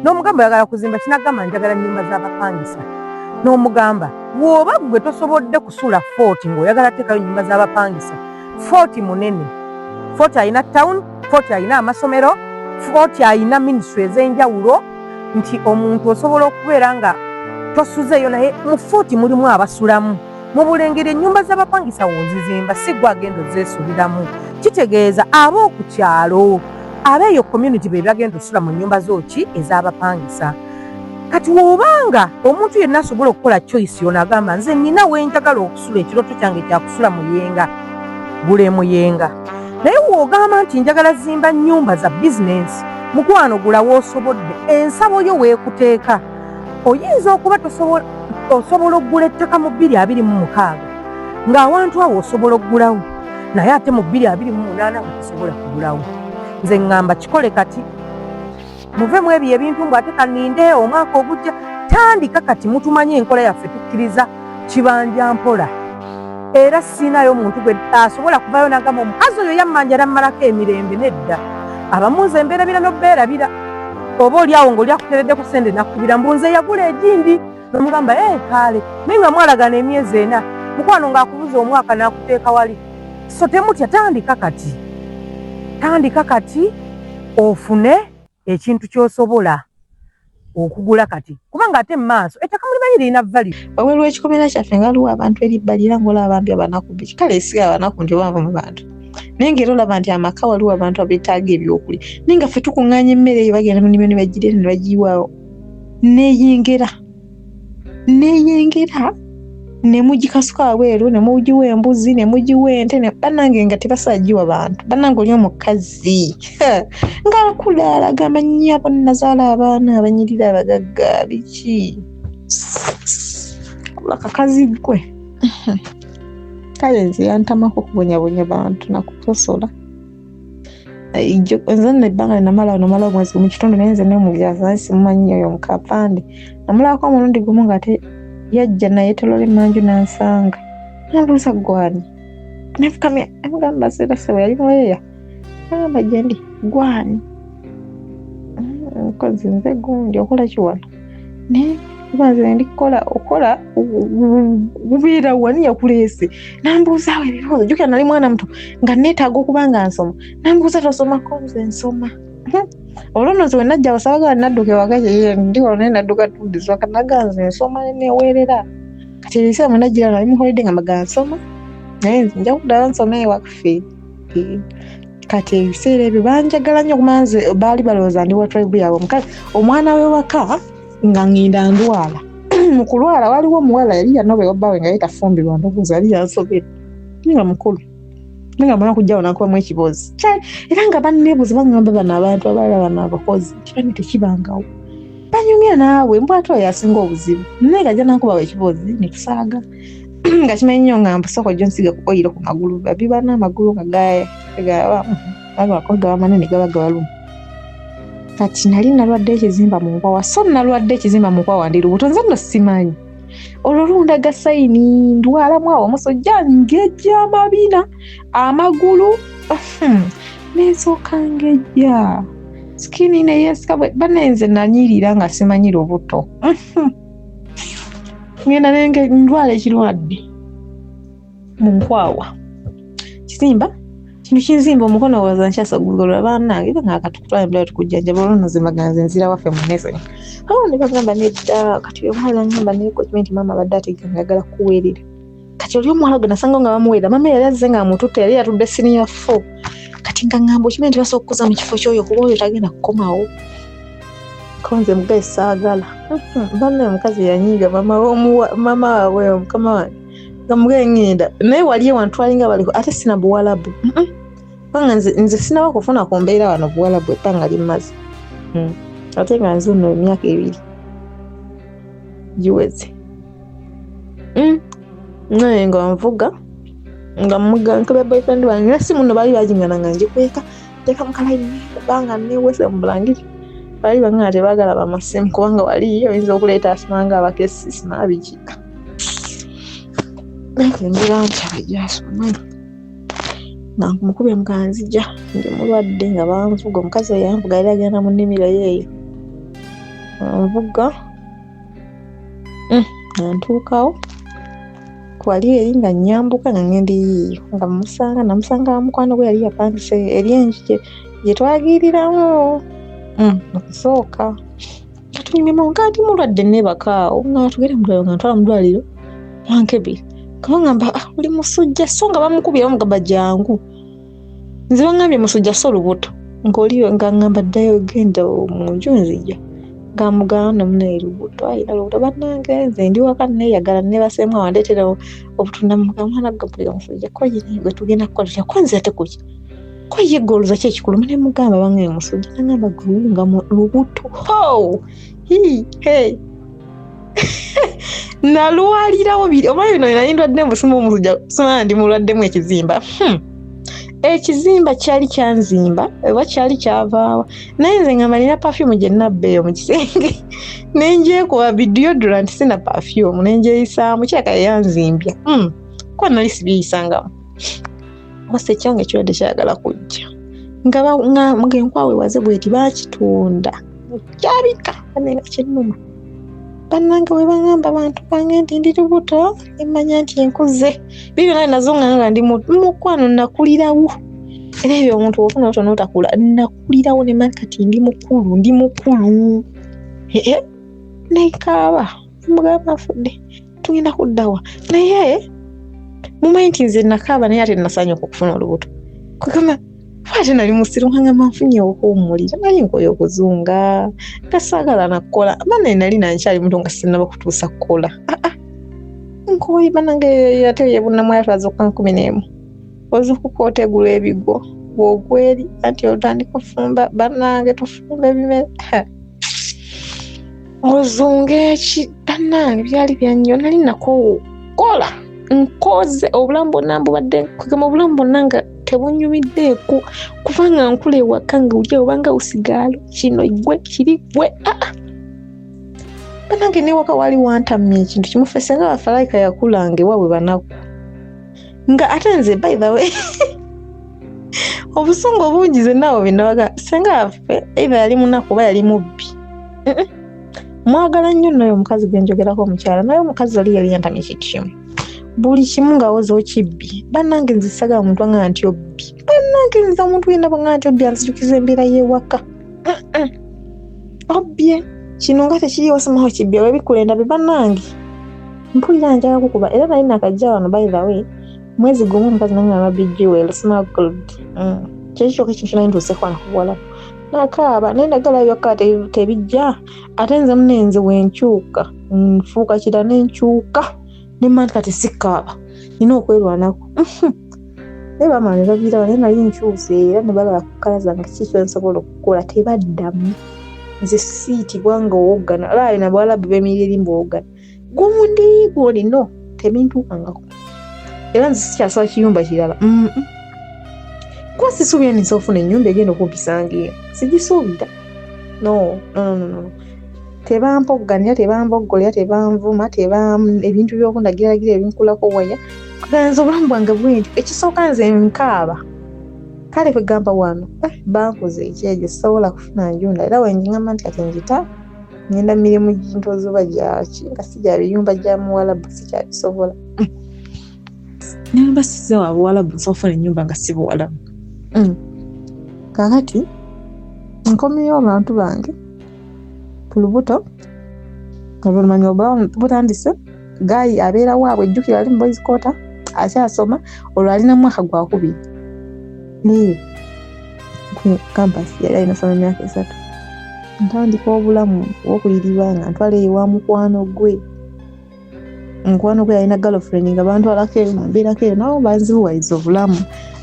N'omugamba oyagala kuzimba kinagamba njagala nnyumba z'abapangisa. N'omugamba bw'oba ggwe tosobodde kusula Fort ng'oyagala teekayo nnyumba z'abapangisa, Fort munene, Fort alina town, Fort alina amasomero, Fort alina ministry ez'enjawulo, nti omuntu osobola okubeera nga tosuzeeyo, naye mu Fort mulimu abasulamu. Mu Bulengera ennyumba z'abapangisa w'ozizimba si ggwe agenda ozeesuliramu. Kitegeeza ab'oku kyalo abeeyo community be bagenda osula mu nnyumba zooki ez'abapangisa. Kati w'obanga omuntu yenna asobola okukola choice yono agamba nze nina we njagala okusula, ekirooto kyange kya kusula Muyenga, gula e Muyenga. Naye w'ogamba nti njagala zimba nnyumba za bizinensi, mukwano gula w'osobodde, ensabo yo weekuteeka. Oyinza okuba osobola okugula ettaka mu 2026 ng'awantu awo osobola okugulawo, naye ate mu 2028 nga tosobola kugulawo. Nze ŋŋamba kikole kati, muve mu ebyo ebintu mbu ate kaninde omwaka ogujja. Tandika kati. Mutumanye enkola yaffe, tukkiriza kibanja mpola, era siinayo omuntu gwe asobola kuvayo nagamba omukazi oyo yammanja nammalako emirembe. Nedda, abamu nze mbeerabira n'obbeerabira. Oba oli awo ng'oli akutereddeko sente nakkubira mbu nze yagula egindi, nomugamba e kaale, naye nga mwalagana emyezi 4, mukwano ng'akubuza omwaka n'akuteeka wali. So temutya, tandika kati, tandika kati ofune ekintu ky'osobola okugula kati, kubanga ate mu maaso ettaka mulimanyi lirina value. Wabweru w'ekikomera kyaffe nga waliwo abantu eribbali, era ng'olaba bambi abanaku biki. Kale si abanaku nti oba mu bantu, naye ng'era olaba nti amaka waliwo abantu abeetaaga ebyokulya, naye nga ffe tukuŋŋaanya emmere eyo, bagenda mu nnimiro ne bagireeta ne bagiyiwaawo, neeyengera neeyengera ne mugikasuka wabweru, ne mugiwa embuzi, ne mugiwa ente. Ne bannange nga tebasagiwa bantu. Bannange oli omukazi ng'akula agamba, nnyabo nazaala abaana abanyirira abagagga biki. Wabula kakazi gwe, kale nze yantamako okubonyabonya bantu nakusosola. Nze nno ebbanga namala namala omwezi mu kitundu, naye nze nemubyaza simumanyi oyo mukapande. Namulabako omulundi gumu ng'ate yajja nayetolola emanju n'ansanga, nambuuza gwani, nefukamya amugamba serasebo yali muweeya, agamba gyendi gwani, nkozi nze gundi, okola ki wano? Naye kuba nze ndi kukola okola gubeera wani yakuleese? Nambuuzaawo ebibuuzo. Jjukira nali mwana muto nga neetaaga okuba nga nsoma. Nambuuza, tosomako? Nze nsoma. Olwo nno nze we najja wasabagala nadduka ewaka, ndi wano naye nadduka tuddizwa kanaga nze nsoma neweerera. Kati ebiseera mwe najjira nali muholidde nga mbaga nsoma, naye nze nja kuddala nsoma ewaffe. Kati ebiseera ebyo banjagala nnyo okuba nze baali balowooza ndi wa tribe yaabwe. Omukazi omwana we waka nga ŋŋenda ndwala, mu kulwala waliwo omuwala yali yanoba ewa bbaawe nga ye tafumbirwa, ndowooza yali yansobera nga mukulu, naye nga mala kujjawo nakubamu ekiboozi. Era nga banneebuuza baŋŋamba bano abantu abalala bano abakozi kibane tekibangawo banyumya naawe mbwate oyo asinga obuzibu, naye nga ajja nankubawo ekiboozi ne tusaaga nga kimanyi nnyo nga mpusoko jjo nsiga ku oyiro ku magulu babiba n'amagulu nga gaya gaba manene gaba gabaluma. Kati nali nalwadde ekizimba mu nkwawa, so nalwadde ekizimba mu nkwawa ndi lubuto. Nze nno simanyi olwo lundaga sign, ndwalamu awo omusujja, ngejja amabina amagulu, nensooka ngejja skin neyesika. Bannaye nze nanyirira nga simanyi lubuto, ngenda nenge ndwala ekirwadde mu nkwawa, kizimba kino kinzimba omukono waza nkyasagulwa. Bannange nga akatukutwala embula tukujjanjaba. Olwo nno zembaga nze nzira waffe mu nesonyi awo ne bagamba nedda. Kati omuwala ngamba naye kokimanyi nti maama abadde ategeka nga ayagala kuweerera. Kati oli omuwala gwe nasanga nga bamuweerera, maama yali azze nga amututte, yali yatudde senior four. Kati nga ŋŋamba okimanyi nti basobola okukuza mu kifo ky'oyo kuba oyo tagenda kukomawo, ko nze mugaye saagala. Bannaye omukazi yanyiiga, mama waabwe mukama wange nga mugaye ŋŋenda naye wali ewantu twalinga baliko ate sina buwalabu, kubanga nze sinaba kufuna ku mbeera wano buwalabu ebbanga limmaze. Ate nga nze nno emyaka 2 giweze. Naye nga nvuga nga muga nkebya boyfriend wange nesimu nno baali bagingana nga ngikweka nteeka mu kalayini kubanga newese mu bulangiti. Baali bangana tebaagala bamasimu kubanga wali oyinza okuleeta asimanga abakesi simala biki. Naye embeera nti abajasoma nga nkumukubye mukanzija ndi mulwadde nga banvuga. Omukazi oyo yanvuga yali agenda mu nnimiro yeeyo, nvuga nga ntuukawo wali eri nga nyambuka nga ngenda eyiiyo nga musanga namusanga mukwano gwe yali yapangisa eri enju gye twagiiriramu okusooka nga tunyumyemu nga ndi mulwadde neebakaawo nga tugenda mu ddwaliro nga ntwala mu ddwaliro bankebere. Kabangamba ah, oli musujja so nga bamukubira bamugamba jangu nze bangambye musujja so lubuto ng'oli nga ngamba ddayo genda mu nju nzija nga mugamba namunaye lubuto ayina lubuto bannange nze ndi waka neeyagala nebaseemu awandeetera obutunda mugamba mwana gapulira musujja ko ye gwe tugenda kukola tutya ko nze ate kuki ko ye goluza ki ekikuluma ne mugamba bange musujja nangamba gwe nga lubuto ho hi hey nalwalirawo biri oba bino nali ndwadde mbu omusujja simanya ndi mulwaddemu ekizimba. Ekizimba kyali kyanzimba oba kyali kyavaawa naye nze ngamba nina perfume gye nabba eyo mu kisenge nenjekuba bideodorant sina perfume nenjeyisaamu kiraka yeyanzimbya kuba nali sibyeyisangamu wasa ekyange ekirwadde kyayagala kujja nga enkwawe ewaze bweti bakitunda kyabika banenga kinnuma bannange bwe baŋŋamba bantu bange nti ndi lubuto emmanya nti nkuze bibyo naye nazo nga ndi mukwano nakulirawo era ebyo omuntu ofuna oto n'otakula nakulirawo ne manya kati ndi mukulu ndi mukulu nekaaba mugamba nfudde tugenda kuddawa naye mumanyi nti nze nakaaba naye ate nasanyuka okufuna olubuto kwegamba ate nali musiru ngamba nfunye okuwummulira nali nkoye okuzunga nga saagala nakukola bana nali nankyali muto nga sinnaba kutuusa kukola nkoye banange ate ye bunnamwaya twazuukuka 11 ozuukuka otegula ebigwo bw'ogwa eri anti otandika ofumba bannange tufumba ebimere ozunga eki bannange byali byannyo nali nakoowa okukola nkoze obulamu bwonna mbubadde kwegamba obulamu bwonna nga tebunyumiddeeko kubanga nkula ewaka nga oli obanga usigaalo kino gwe kiri gwe bannange newaka wali wantamya ekintu kimu ffe senga bafalayika yakulanga ewaabwe banaku nga ate nze by the way obusungu obungi ze naawe binabaga senga waffe either yali munaku oba yali mubbi. Mwagala nnyo naye omukazi gwe njogerako omukyala naye omukazi oli yali yantamya ekintu kimu buli kimu nga woza okibbi bannange nze sagala omuntu anga nti obbi bannange nze omuntu yenna bwanga nti obbi anzijukiza embeera y'ewaka obbye kino nga tekiriiwo simaho kibbi oba ebikulenda be bannange mpulira njagala kukuba era nali nakajja wano by the way mwezi gumu omukazi nangamba bijewel smuggled kyekyo kyokka ekintu nali ntuuseko wano ku buwalabu nakaaba naye ndagala byokka tebijja ate nze munenze wenkyuka nfuuka kira nenkyuka nemma nti kati sikkaaba nina okwerwanako naye bamala ne babiraba naye nali nkyuse era ne balaba kukala zange ki kyensobola okukola tebaddamu nze siitibwa nga owoggana olaba na bawalabu beemirira eri mbu owoggana gundi gundi no tebintuukangako era nze sikyasaba kiyumba kirala kuba sisuubira nti nsobola okufuna ennyumba egenda okumpisanga eno sigisuubira no no no no tebampogganira tebamboggolera tebanvuma ebintu by'okundagiralagira ebinkulako waya nze obulamu bwange bwentyo ekisooka nze nkaaba kale kwegamba wano bankuza ekyejo sisobola kufuna njunda era wengingamba nti kati njita ngenda mirimu gintozoba gyaki nga si gya biyumba gya muwalabu sikyabisobola namba size wa buwalabu nsobola okufuna ennyumba nga si buwalabu. Kaakati nkomyewo abantu bange ku lubuto olumanya obulamu butandise gaayi abeera waabwe ejjukira ali mu boys quarter akyasoma olwo alina mwaka gwakubiri ku campus yali alina soma emyaka 3 ntandika obulamu obw'okuyiriba nga ntwala eyo wa mukwano gwe mukwano gwe yalina girlfriend nga bantwalako eyo mbeerako eyo nabo banzibuwaliza obulamu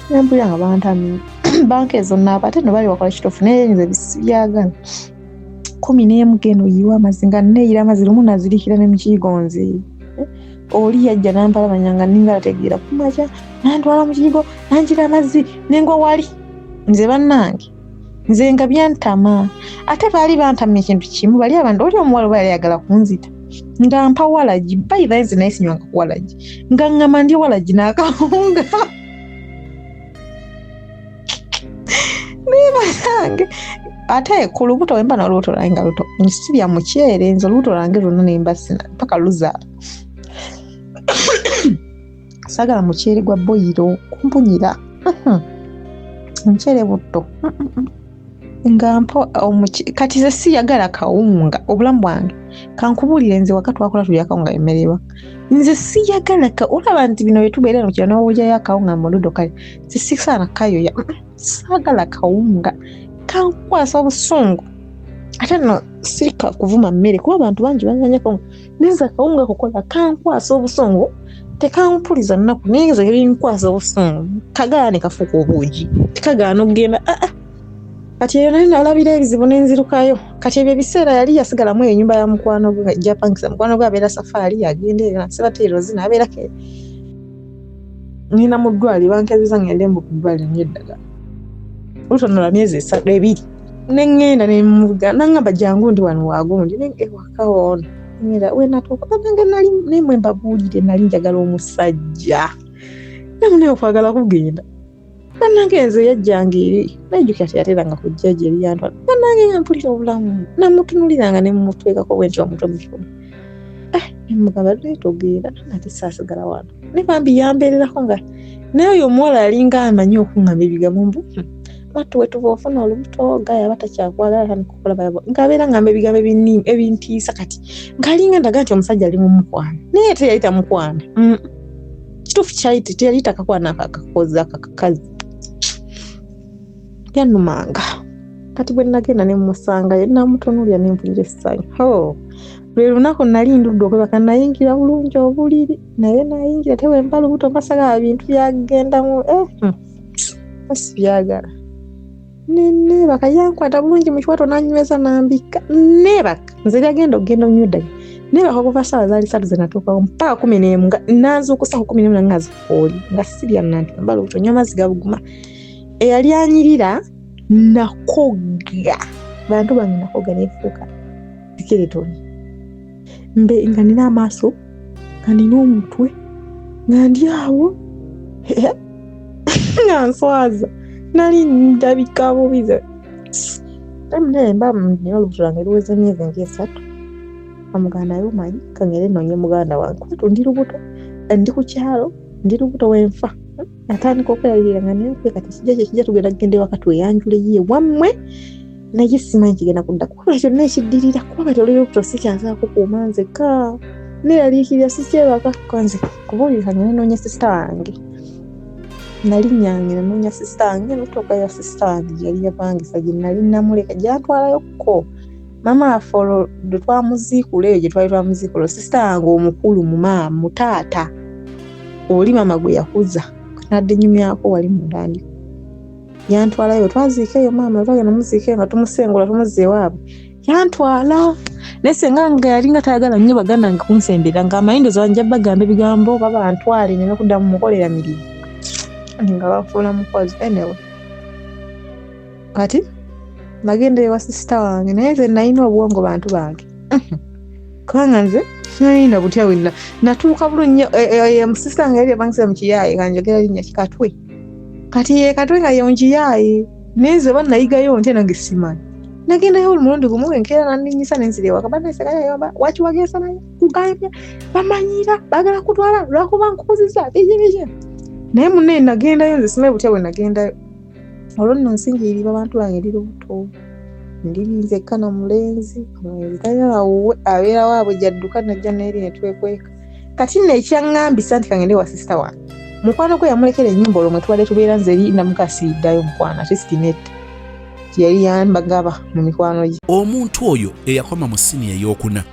nempulira nga bantamye banka ezo naaba ate no bali wakola kituufu naye nze sibyagala 11 genda oyiwa amazzi nga neeyira amazzi lumu nazirikira ne mukiyigonzi oli yajja nampalabanya nga ninga ategeera kumakya nantwala mu kiyigo nanjira amazzi nengwa wali nze bannange nze nga byantama ate baali bantamya ekintu kimu bali abantu oli omuwala oba yali ayagala kunzita nga mpa walagi bayitha nze naye sinywanga ku walagi nga ŋŋamba ndi walagi n'akawunga naye bannange ate ku lubuto wemba n'olubuto lwange nga luto sirya muceere nze olubuto lwange lwonna nemba sina paka luzaala saagala muceere gwa boyiro kumpunyira omuceere butto nga mpa kati ze siyagala kawunga obulamu bwange Kankubuulire, nze waka twakola tulya akawunga, emmere ewaka. Nze siyagala ka olaba nti bino byetubeera no kyano n'owujayo akawunga mu ludo, kale nze sisaana kayoya. Saagala kawunga, kankwasa obusungu. Ate nno sirika kuvuma mmere, kuba abantu bangi banganya kawunga, naye nze akawunga kukola kankwasa obusungu, tekampuliza nnaku, naye nze binkwasa obusungu, kagaana ne kafuuka obuugi, tekagaana okugenda. Ah, ah. Kati eyo naye nalabira ebizibu nenzirukayo. Kati ebyo ebiseera yali yasigalamu eyo enyumba ya mukwano gwe japangisa, mukwano gwe abeera safaari, yagenda eyo nasibateerozi nabeerako. Ngenda mu ddwaliro, bankezeza ngende mbu ku ddwaliro nye eddagala olutonola myezi 3 2 neŋŋenda nemuvuga, nangamba jangu ndi wano wagundi ewaka wono. Ngenda wenatuuka, banange nali nemwe mbabuulire, nali njagala omusajja namunaye okwagala kugenda. Bannange nze yajjanga eri, najjukira teyateranga kujja gye eri yantwala. Bannange nga mpulira obulamu, namutunuliranga ne mumutwekako bwentyo omutwe mu kifuba, eh, nemugamba leeta ogenda ate saasigala wano. Ne bambi yambeererako nga naye oyo omuwala yalinga amanyi okuŋŋamba ebigambo mbu wattu wetuva ofuna olubuto gaya aba takyakwagala atandika okukola bayabo, ng'abeera ngamba ebigambo ebintiisa. Kati ng'alinga ndaga nti omusajja ali mu mukwano, naye teyali tamukwana. Kituufu kyali teyali takakwana akakozi akakazi byannumanga. Kati bwe nagenda ne musangayo, namutunuulira ne mpulira essanyu. Ho, lwe lunaku nali ndudde okwebaka, nayingira bulungi obuliri, naye nayingira te wemba lubuto mbasaga bintu byagendamu, eh, sibyagala. Neneebaka, yankwata bulungi mu kiwato nanyweza nambikka, neebaka. Nze lyagenda okugenda onywa eddagala, neebaka okuva ssaawa zaali 3 ze natuukawo mpaka 11, nga nanzuukusa ku 11 nga zikooli nga sirya nanti mba lubuto nywa amazzi gabuguma. Eyali anyirira nakoga bantu bange, nakoga nefuuka sikeretoni mbe nga nina amaaso nga nina omutwe nga ndi awo nga nswaza, nali ndabika bubi. Naye mba nina olubuto lwange luweze emyezi nga 3, amuganda naye omanyi kangere nonye muganda wange kuba ndi lubuto, ndi ku kyalo, ndi lubuto, wenfa atandika okwerabirira nga naye kati kijja kyekijja tugenda kugenda ewaka tweyanjule ye wammwe, naye simanyi kigenda kudda kuba kyonna ekiddirira, kuba kati oli lubuto sikyasobola kukuuma nzekka, neeraliikirira, sikyebaka. Kanze kubuulira nga nenoonya sisita wange, nali nyange nanoonya sisita wange, notuuka ya sisita wange gye yali yapangisa gye nali namuleka gyantwalayokko maama waffe. Olwo lwe twamuziikula eyo gye twali twamuziikula, sisita wange omukulu mu maama mu taata oli maama gwe yakuza nadde nyumyako wali mu ntandiko yantwalayo. Twaziika eyo maama, twagenda muziika eyo nga tumusengula tumuzza ewaabwe, yantwala. Naye senga nga yali nga tayagala nnyo baganda nga kunsembera, nga amanyi ndoza nja bagamba ebigambo baba ntwale neme kuddamu mukolera mirimu nga banfuula mukozi. Anyway, kati nagenda ewa sisita wange, naye nze nalina obwongo bantu bange, kubanga nze nalina butya wenna natuuka bulungi nnyo. Sisita wange yali yapangisa mu kiyaaye, kanjogera linnya kikatwe. Kati ye Katwe nga yonkiyaaye, naye nze oba nayigayo ntya nange simanyi. Nagendayo buli mulundi gumu, enkeera nandinyisa nenzira ewaka. Bannesekayoba waki wagesa naye kugambya bamanyira bagala kutwala lwakuba nkukuziza biki biki. Naye munne nagendayo nze simanyi butya bwe nagendayo. Olwo nno nsingirirwa bantu bange, ndi lubuto, ndi nzekka na mulenzi, omulenzi talina nawuwe, abeera waabwe gyadduka najja neeri netwekweka. Kati nno ekyaŋŋambisa nti kangende wa sisita wange, mukwano gwe yamulekera ennyumba olwo mwe tubadde tubeera, nze eri namukasiiddayo mukwano ate sitinetta yali yambagaba mu mikwano gye. Omuntu oyo eyakoma mu siniya ey'okuna,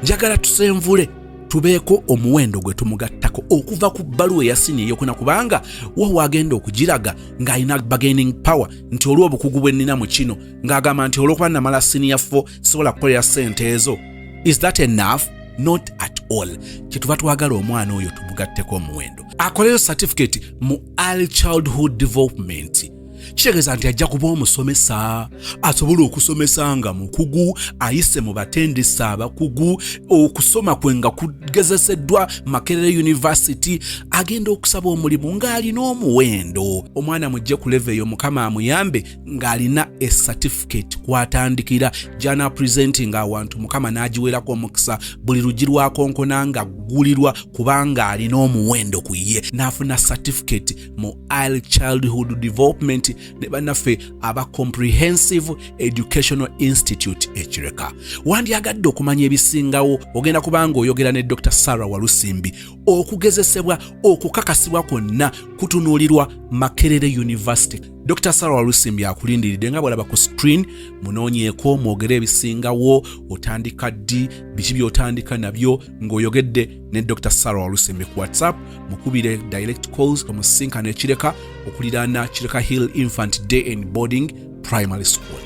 njagala tusenvule tubeeko omuwendo gwe tumugattako okuva ku bbaluwa eya siniya ey'okuna, kubanga wo wagenda okugiraga ng'alina bargaining power nti olw'obukugu bwe nnina mu kino, ng'agamba nti olw'okuba namala siniya 4 sobola kukolera ssente ezo. Is that enough? Not at all. Kyetuva twagala omwana oyo tumugatteko omuwendo, akoleyo certificate mu early childhood development. Kitegeeza nti ajja kuba omusomesa asobola okusomesa nga mukugu, ayise mu batendesi abakugu, okusoma kwe nga kugezeseddwa Makerere University. Agenda okusaba omulimu ng'alina omuwendo. Omwana mujje ku level eyo, Mukama amuyambe ng'alina ecertificate kwatandikira gyana presenting awantu, Mukama n'agiwerako omukisa, buli luggi lwakonkona nga ggulirwa kubanga alina omuwendo ku ye, n'afuna certificate mu early childhood development. Ne bannaffe aba Comprehensive Educational Institute Ekireka, wandyagadde okumanya ebisingawo, ogenda kubanga oyogera ne Dr Sarah Walusimbi. Okugezesebwa okukakasibwa kwonna kutunuulirwa Makerere University. Dr Sarah Walusimbi akulindiridde nga bwalaba ku screen. Munoonyeeko, mwogere ebisingawo. Otandika ddi? Biki by'otandika nabyo ng'oyogedde ne Dr Sarah Walusimbi ku WhatsApp? Mukubire direct calls, omusinkano Ekireka okuliraana Kireka Hill Infant Day and Boarding Primary School.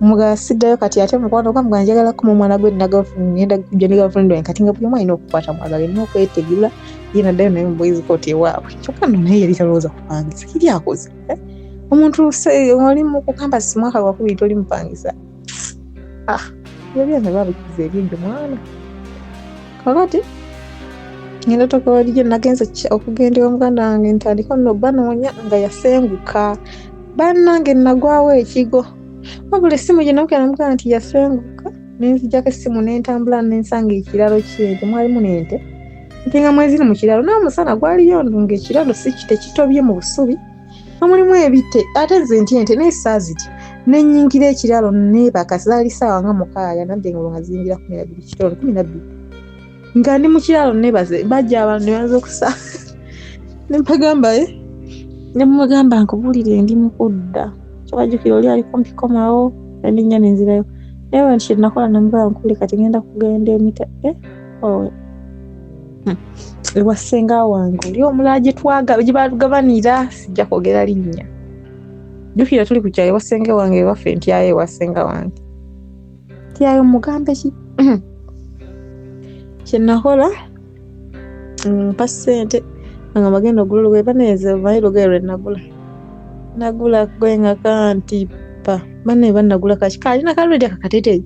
Mugala siddayo kati ate mukwano gwa mugala njagala kuma omwana gwe nina girlfriend, ngenda kujja ne girlfriend wange. Kati nga buli omu alina okukwata mwagala, alina okwetegula, ye naddayo naye mu boys court ewaabwe. Kyokka nno naye yali talowooza kupangisa kiri akoze, eh? Omuntu oli mu ku campus mwaka gwakubiri toli mupangisa. Ah, ebyo byange babikiza ebyejjo mwana. Kakati ngenda toka wali gye nagenze okugenda ewa muganda wange, ntandika nno banoonya nga yasenguka. Bannange, nagwawo ekigo. Wabula essimu gye nakukira namugamba nti yasenguka, nenzijjako essimu nentambula nensanga ekiralo kyente mwalimu n'ente nti nga mweziri mu kiralo n'omusana gwaliyo ndu ng'ekiralo si tekitobye mu busubi nga mulimu ebite, ate nze nti ente naye saazitya, nenyingira ekiralo neebaka. Zaali ssaawa nga 6, nadde engulu nga ziyingira 12 kitono 12, nga ndi mu kiralo nebaze. Bajja abantu ne baza okusa ne mbagamba, eh, ne mugamba nkubuulire ndi mu kudda, kyobajjukira oli ali kumpi komawo endinnya nenzirayo. Naye bwe nti kyenakola namugamba nkubuulire kati ngenda kugenda emita, eh, oh. Ewa ssenga wange oli omulala gye gye batugabanira, sijja kwogera linnya, jjukira tuli ku kyalo, ewa ssenga wange ewaffe, ntyayo ewa ssenga wange ntyayo mugambe ki kyenakola, mpa ssente nga bagenda ogula olugoye. Baneze omanyi olugoye lwe nagula, nagula goye nga kantipa banaye banagula kaki kalina kalwedi akakateteeyi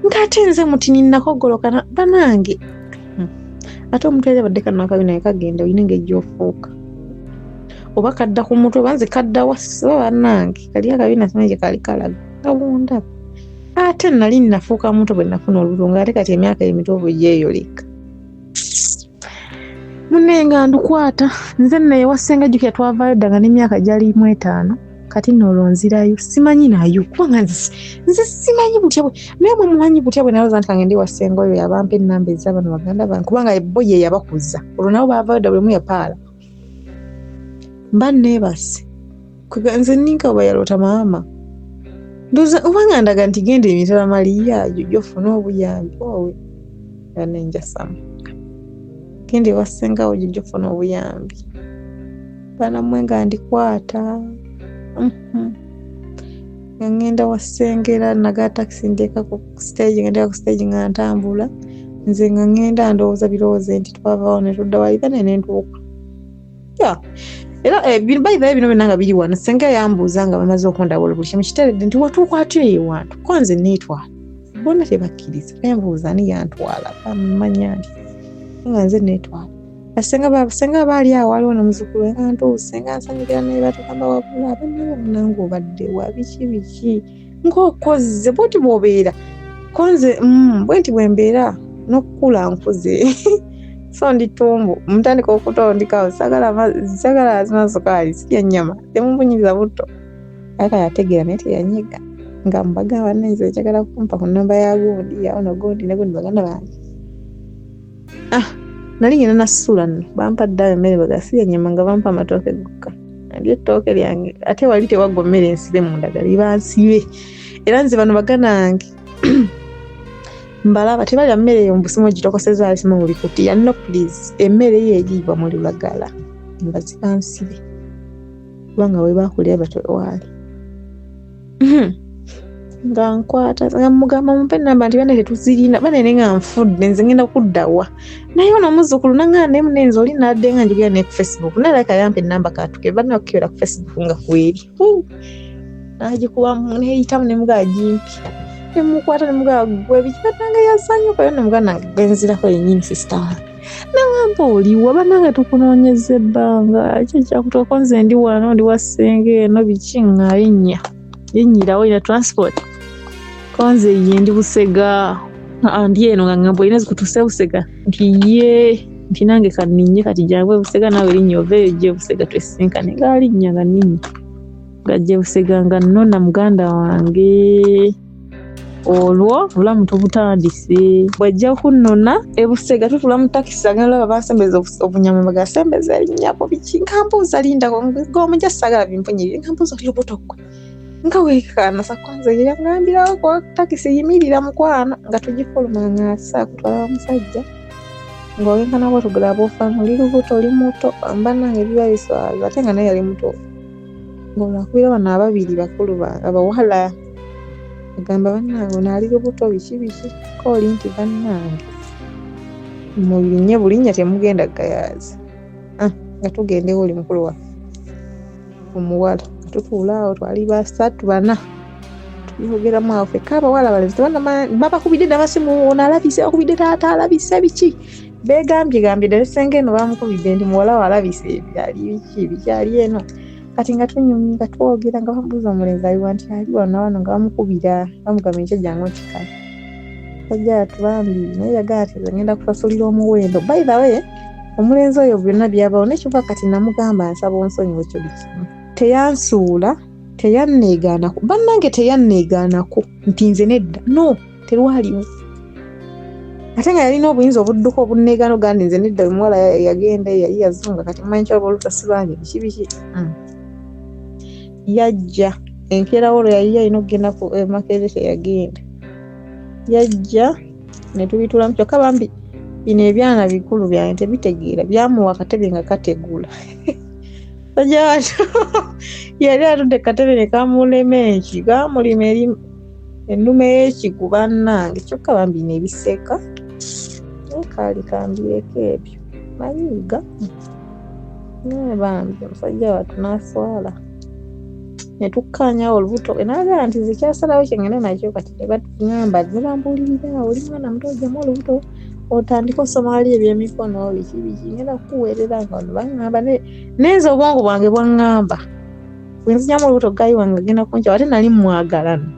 ng'ate nze mutini nakogoloka banange. Ate omuntu yali abadde kanakabi naye kagenda olina engeri gy'ofuuka oba kadda ku mutwe oba nze kadda wasi oba bannange kali akabi nasimanyi gye kali kalaga nga bundaba. Ate nali nafuuka muto bwe nafuna olubuto, ng'ate kati emyaka emituufu gyeyoleka munne nga ndukwata. Nze nno ewa ssenga, jjukira twavaayo dda nga n'emyaka gyali mu 5. Kati nno olwo nzirayo simanyi nayo kubanga nze simanyi butya bwe naye mwe mumanyi butya bwe nalowooza nti kangende ewa ssenga oyo yabampa ennamba ez'abano baganda bange, kubanga bo ye yabakuza. Olwo nabo baavaayo dda, buli omu yapaala. Mba neebase. Nze ninka oba yaloota maama ndowooza oba nga ndaga nti genda emitala maliya yo gyofuna obuyambi owe era nenjasamu genda ewa ssengawo gyo gyofuna obuyambi. Banammwe nga ndikwata. Nga ngenda wa ssenga era naga takisi nteeka ku stage, nga nteeka ku stage nga ntambula nze nga ngenda ndowooza birowooze nti twavaawo ne tudda wali bane ne ntuuka. Ya era, eh, by the way, bino byonna nga biri wano, ssenga yambuuza nga bamaze okundabula buli kimu kiteredde nti watuuka atya eyo wantu, ko nze neetwala, bonna tebakkiriza. Yambuuza ani yantwala, bamanya nti nga nze neetwala. Basenga baali awo, waliwo nomuzukulu we nga ntuuse nga nsanyukira naye batugamba wabula abanne munange obadde wa biki biki ng'okozze bwoti bw'obeera ko nze bwe nti bwe mbeera n'okukula nkuze so ndi tumbu mutandika okutondikawo sagala azima sukaali sirya nnyama temumpunyiriza butto. Aka yategeera naye teyanyiga nga mbagamba nze njagala kumpa ku namba ya gundi yawo no gundi ne gundi baganda bange. Ah, nali ngenda nasula nno bampa ddayo emmere baga sirya nnyama nga bampa amatooke gokka, ndya ettooke lyange ate wali tewaggwa mmere nsibe mu ndagala ibansibe. Era nze bano baganda bange mbalaba tebalya mmere eyo mbusimu ogitokoseza alisimu mu bikutiya. No please, emmere yo eriibwa mu lulagala nga zibansibe kubanga we bakulira batyo waali. Nga nkwata nga mugamba mumpe enamba nti bane tetuzirina banene nga nfudde nze ngenda kuddawa naye ono omuzzukulu nangamba naye munenze oli nadde nga njogera naye ku Facebook naye alabika yampa enamba katuke banna okukebera ku Facebook nga kweri nagikubamu neyitamu nemugaa gimpi nemukwata nemugaa gwe biki bannange yasanyuka yo nemuganda nange gwenzirako yennyini sister wange nangamba oliwa bannange tukunoonyeza ebbanga ki ekyakutuukako nze ndi wano ndi wa ssenga eno biki nga yennyirawo ina transport ko nze ye ndi Busega. Aa, ndi eno nga ngamba olina zikutuuse Busega nti ye nti nange kaninnye kati jangu e Busega naawe linnya oveeyo ojje e Busega twesinkane ngaalinnya nga nninnya. Ngajja Busega nga nnona muganda wange. Olwo obulamu tubutandise. Bw'ajja kunnona e Busega tutula mu takisi agenda olaba bansembeza obunyama bagasembeza erinnyako biki nga mbuuza lindako ng'omujja saagala bimpunyirire nga mbuuza oli lubuto ggwe nga weekaana sakwanze yangambirawo kwa takisi yimirira mukwano nga tugifuluma ng'asa kutwala wa musajja ng'oyenkana bwotugula bw'ofaana oli lubuto oli muto banange biba biswaza ate nga naye yali muto ng'olwakubira bano ababiri bakulu bange abawala agamba bannange ono ali lubuto biki biki kooli nti bannange mulinye bulinnya temugenda gayaaza. Ah, nga tugenda ewoli mukulu waffe omuwala nga tutuula awo twali basatu bana tubyogeramu awo fekka abawala abalenzi tebanamanya babakubidde n'amasimu ono alabise bakubidde taata alabise biki beegambye gambye ddala essenga eno bamukubidde nti muwala we alabise byali biki bikyali eno kati nga tunyumya nga twogera nga bamubuuza omulenzi aliwa nti ali wano wano nga bamukubira bamugamba enkya jangu nti kale sajja yatubambi naye yagamba nti nze ngenda kusasulira omuwendo. By the way, omulenzi oyo byonna byabawo nekyova kati namugamba nsaba onsonyiwe kyo kimu teyansuula teyanneegaanako bannange teyanneegaanako nti nze nedda no terwaliwo ate nga yalina obuyinza obudduka obunneegaana ogamba nti nze nedda omuwala yagenda yali yazunga kati mmanyi kyaba oluta sibange biki biki. Yajja enkeera olwo yali alina okugenda ku Makerere teyagenda yajja ne tubitulamu kyokka bambi bino ebyana bikulu byange tebitegeera byamuwa akatebe nga kategula sajja watu yali atudde katebe ne kamulema eki kamulima eri ennume y'ekigu bannange kyokka bambi nebiseka naye kaali kambireko ebyo mayiga naye bambi omusajja wattu n'aswala ne tukkaanyawo olubuto n'agamba nti nze kyasalawo kye ngenda nakyo kati ne batugamba ne bambuulirira oli mwana muto ojjamu olubuto otandike osoma wali ebyemikono biki biki ngenda kukuweerera nga ono baŋŋamba nenze obwongo bwange bwaŋŋamba bwe nzigyamu olubuto guy wange agenda kunkyawa ate nali mwagala no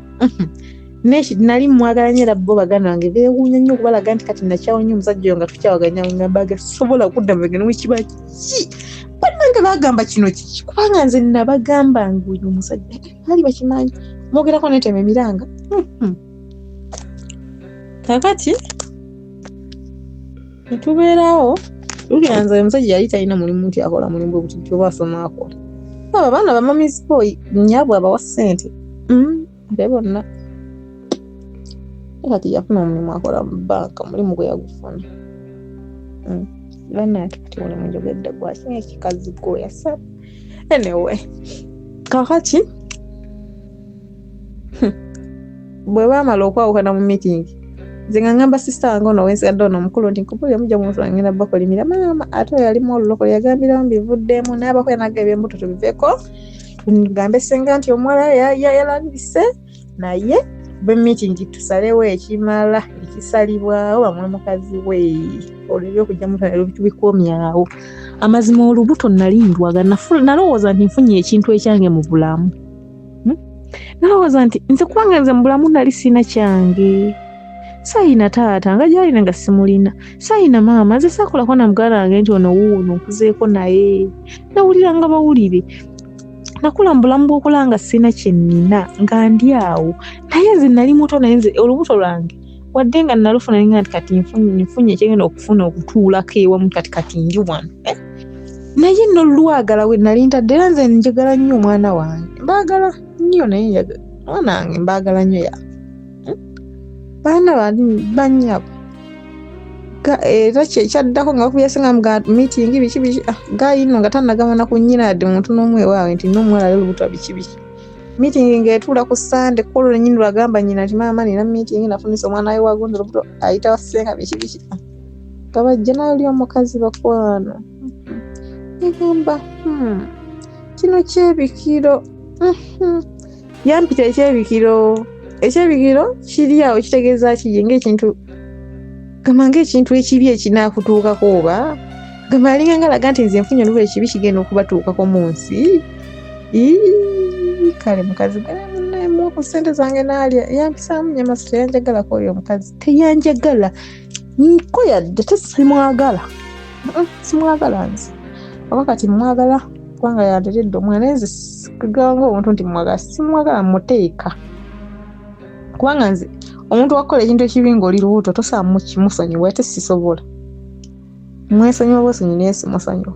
neki nali mwagala nnyo era bo baganda bange beewuunya nnyo okubalaga nti kati nakyawa nnyo omusajja oyo nga tukyawaganya ngamba gasobola kudda mabega ne kiba ki bannange bagamba kino kiki kubanga nze nabagamba nga oyo omusajja baali bakimanyi mwogerako netema emiranga. Kakati netubeerawo lukira nze omusajja yali talina mulimu nti akola mulimu bwe buti nti oba asoma akola abo abaana ba mummy's boy nnyabwe abawa ssente ate bonna kati yafuna omulimu akola mu banka omulimu gwe yagufuna. Bannange kati mulimu njogedde gwaki ekikazi gwe yasaba anyway kakati bwe baamala okwawukana mu meeting nze nga ngamba sister wange ono wensigadde ono omukulu nti nkubulire mujja mumutula ngenda bakolimira maama ate oyo alimu olulokole yagambiramu bivuddemu naye abakoya naga ebyembuto tubiveko tugambe senga nti omuwala yalabise naye bwe meeting tusalewo ekimala ekisalibwawo bamwe mukazi we olwo ebyokujja muto tubikomyawo. Amazima olubuto nali ndwaga nalowooza nti nfunye ekintu ekyange mu bulamu. Nalowooza nti nze kubanga nze mu bulamu nali sina kyange sayina taata nga gyalina nga simulina sayina maama nze saakolako na muganda wange nti ono wuuno nkuzeeko naye nawulira nga bawulire nakula mu bulamu bw'okola nga sina kye nnina nga ndi awo naye nze nali muto naye nze olubuto lwange wadde nga nalufuna ninga nti kati nfunye ekyengenda okufuna okutuulako ewamu kati kati ndi wano eh? Naye nno lwagala we nali ntadde era nze njagala nnyo omwana wange mbaagala nnyo naye omwana wange mbaagala nnyo ya Baana bannyabo era kyaddako nga bakubya senga mga meeting biki biki ah, guy nno nga tannagamba na ku nnyina yadde muntu n'omu ewaabwe nti n'omuwala ali olubuto biki biki meeting ng'etuula ku Sande kwolwo lwennyini lwagamba nnyina nti maama nina meeting nafunisa omwana we wagundi olubuto ayita wasenga biki biki. Ah, nga bajja nayo oli omukazi bakwano egamba kino kyebikiro. Yampita ekyebikiro ekyebikiro kiri awo kitegeeza ki ngaekintu gamba ngaekintu ekibi ekinaakutuukako oba gamba alinga ngalaga nti nze nfunye olubuto ekibi kigenda okubatuukako mu nsi. Ii, kale mukazi munamuwa ku ssente zange naalya yampisaamu nyamaso teyanjagalako oyo omukazi teyanjagala nko yadde te simwagala. Simwagala nze oba kati mwagala. Kubanga yanderedde omwana, naye nze kugamba omuntu nti mwagala, simwagala muteeka. Kubanga nze omuntu wakukola ekintu ekibi ng'oli lubuto tosobola kimusonyiwa, ate sisobola. Mwesonyiwa bwesonyi naye simusonyiwa.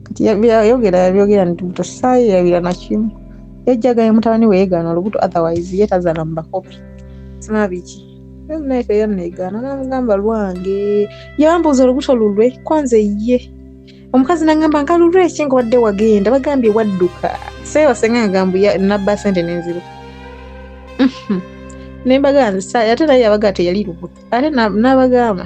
Kati yayogera yabyogera nti lubuto saayerabira na kimu. Yajja agaye mutabani we yeegaana olubuto, otherwise ye tazaala mu bakopi. Simanyi biki. Naye teyanneegaana n'amugamba lwange. Yambuuza olubuto lulwe ko nze ye. Omukazi n'angamba nka lulwe ki nga wadde wagenda, bagambye wadduka. Seewase nga ngamba nabba ssente ne nziruka. Ne mbagamba nze ate naye yabaga teyali lubuto. Ate n'abagamba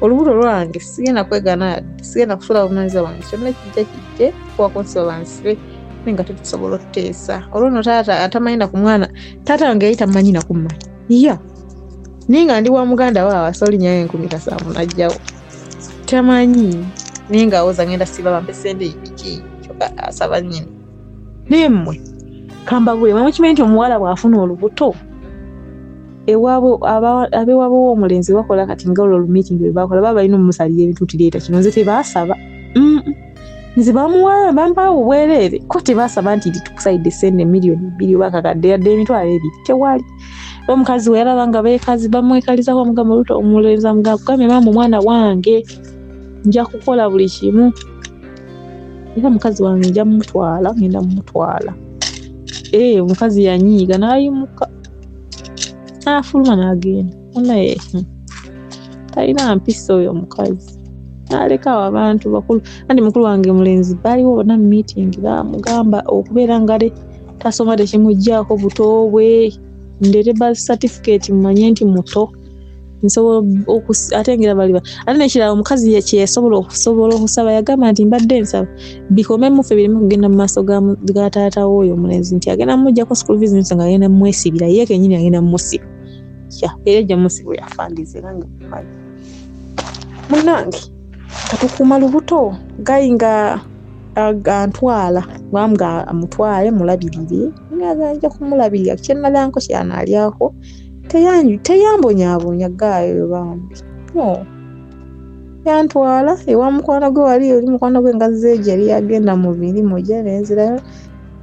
olubuto lwange sigenda kwegaana yadde, sigenda kusuula buvunaanyizibwa bwange, kyonna kijja kijje kuba kunsiba bansibe, naye nga tetusobola otuteesa. Olwo nno taata atamanyi na ku mwana, taata wange yali tamanyi na kummanyi. Ya. Naye nga ndi wa muganda we awasa olinyayo 1700 n'ajjawo. Tamanyi. Naye ng'awoza ngenda siba bampe ssente biki, kyokka asaba nnyini. Naye mmwe kambabuule, mwe mukimanyi nti omuwala bw'afuna olubuto abewaabwe w'omulenzi bakola kati nga olwo meeting bwe bakola baba balina omumusalira ebintu nti leeta kino, nze tebaasaba. Nze bamuwa bampaawo obwereere ko tebaasaba nti tukusalidde ssente 2 million oba kakadde yadde 20,000, tewali. Omukazi we yalaba nga beekazi bamwekalizako, amugamba olubuto omulenzi amugamba kugambye maama omwana wange nja kukola buli kimu era mukazi wange nja mumutwala, ngenda mumutwala. Omukazi yanyiiga n'ayimuka n'afuluma n'agenda. Munaye talina mpisa oyo omukazi, n'aleka awo abantu bakulu. Anti mukulu wange mulenzi baaliwo bonna mu meeting, bamugamba okubeera nga tasoma tekimuggyaako buto bwe, ndeete birth certificate mumanye nti muto, nsobola ate ngera baliba. Ate n'ekirala omukazi ye kye yasobola okusobola okusaba, yagamba nti mbadde nsaba bikome muffe bireme kugenda mu maaso ga taata w'oyo omulenzi, nti agenda mumuggyako school fees nga agenda mumwesibira ye kennyini, agenda mumusiba. Ya era ejja mumusiba oyo afandize era nga mumanyi. Munnange katukuuma lubuto gayi nga antwala bwamuga amutwale mulabirire, nga nja kumulabirira kye nalyanko kyanaalyako, teyambonyaabonya gaayo bambi. No. Yantwala ewa mukwano gwe wali oli mukwano gwe nga zeegi yali yagenda mu mirimu gye nenzirayo.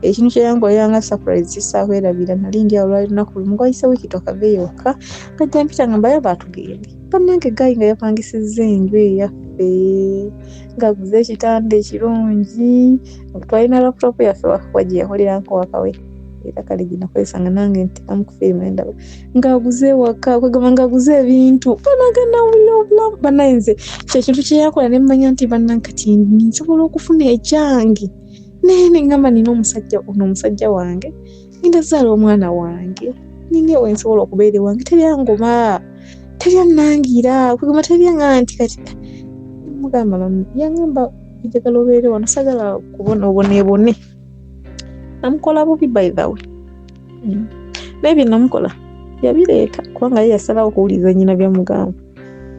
Ekintu kye yankolera nga surprise kisaakwerabira, nali ndi awo lwali lunaku lumu ng'wayise wiiki twakaveeyo waka, ng'ajja mpita nga mbayo baatugende. Bannange gaayi nga yapangisizza enju eyaffe, ng'aguze ekitanda ekirungi, twalina laptop yaffe wa gye yakolerako wakawe era kale gye nakozesanga nange ntekamu ku firimu endaba, ng'aguze ewaka kwegamba ng'aguze ebintu bannange nawulira obulamu. Bannaye nze kye kintu kye yakola ne mmanya nti bannange kati nsobola okufuna ekyange, naye ne ŋŋamba nina omusajja ono, omusajja wange ngenda zaala omwana wange, nina we nsobola okubeera ewange, teryangoma teryannangira kwegamba teryaŋŋamba nti kati mugamba yaŋŋamba njagala obeere wano, sagala kubona oboneebone. Namukola bubi by the way. Naye bye namukola yabireeta kubanga ye yasalawo okuwuliriza nnyina byamugamba.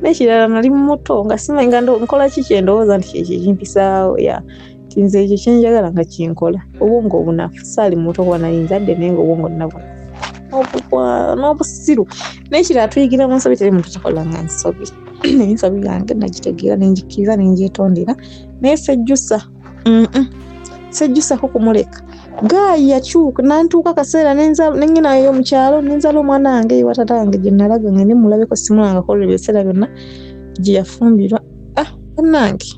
N'ekirala nali muto nga simanyi nga nkola ki kye ndowooza nti kyekyo ekimpisaawo, ya nti nze ekyo kye njagala nga kinkola. Obwongo obunafu, saali muto kuba nali nzadde naye nga obwongo nina bunafu n'obusiru. N'ekirala tuyigira mu nsobi, teri muntu takolanga nsobi. Naye ensobi yange nagitegeera ne ngikkiriza ne ngyetondera, naye sejjusa. Sejjusako kumuleka. Gaayi yakyuka nantuuka akaseera ne ngendayo mu kyalo ne nzaala omwana wange ewa taata wange gye nalaga ngende mulabeko, simulabangako olwo ebiseera byonna gye yafumbirwa. Ah bannange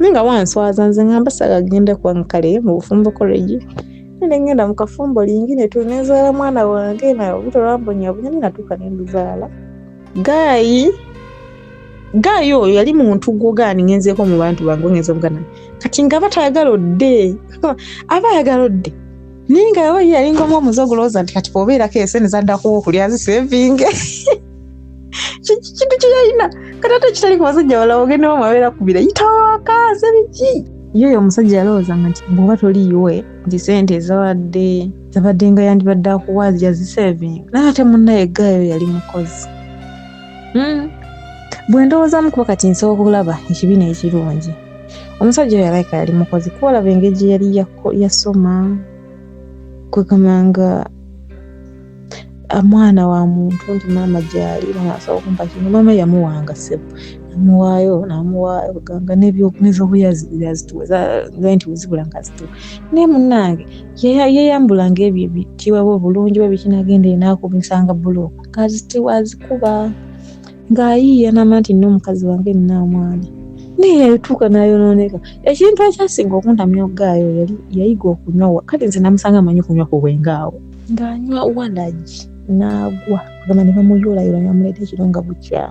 naye nga wanswaza nze ngamba saagala genda kubanga kale mu bufumbo college ne ngenda mu kafumbo lingi ne nzaala mwana wange naye olubuto lwambonyaabonya naye natuuka ne nduzaala. Gaayi gaayi oyo yali muntu gwogaani ngenzeeko mu bantu bange ngenze omuganda kati nga aba tayagala odde, aba ayagala odde naye nga aba ye yalinga omu omuze ogulowooza nti kati bw'obeerako esente zaddako okulya zisevinge kintu kye yalina kati ate kitali ku basajja balala ogenda wamu abeera kubira yitawaka nze biki. Ye oyo omusajja yalowoozanga nti bw'oba toliiwe nti sente zabadde zabadde nga yandibadde akuwa yazisevinga, naye ate munnaye gaayo yali mukozi. Bwe ndowoozaamu kuba kati nsobola okulaba ekibi n'ekirungi. Omusajja oyo alabika yali mukozi kuba olaba engeri gye yali yasoma kwegamba nga mwana wa muntu nti maama gy'ali, maama asobola okumpa kino, maama yamuwanga ssebo. Namuwaayo namuwaayo kuganga n'ebyokuya yazituwa nti wezibula nga zituwa. Naye munnange yeyambulanga ebyo ebitiibwa bwe obulungi bwe biki n'agenda eyo n'akubisanga bbulooka ng'azitiwa azikuba ng'ayiiya n'amanya nti nina omukazi wange nina omwana. Naye yatuuka n'ayonooneka. Ekintu ekyasinga okuntamya ogaayo yali yayiga okunywa, kale nze namusanga amanyi okunywa ku bwenge awo ng'anywa walagi n'agwa kugamba ne bamuyoolayoola ne bamuleeta ekiro nga bukya.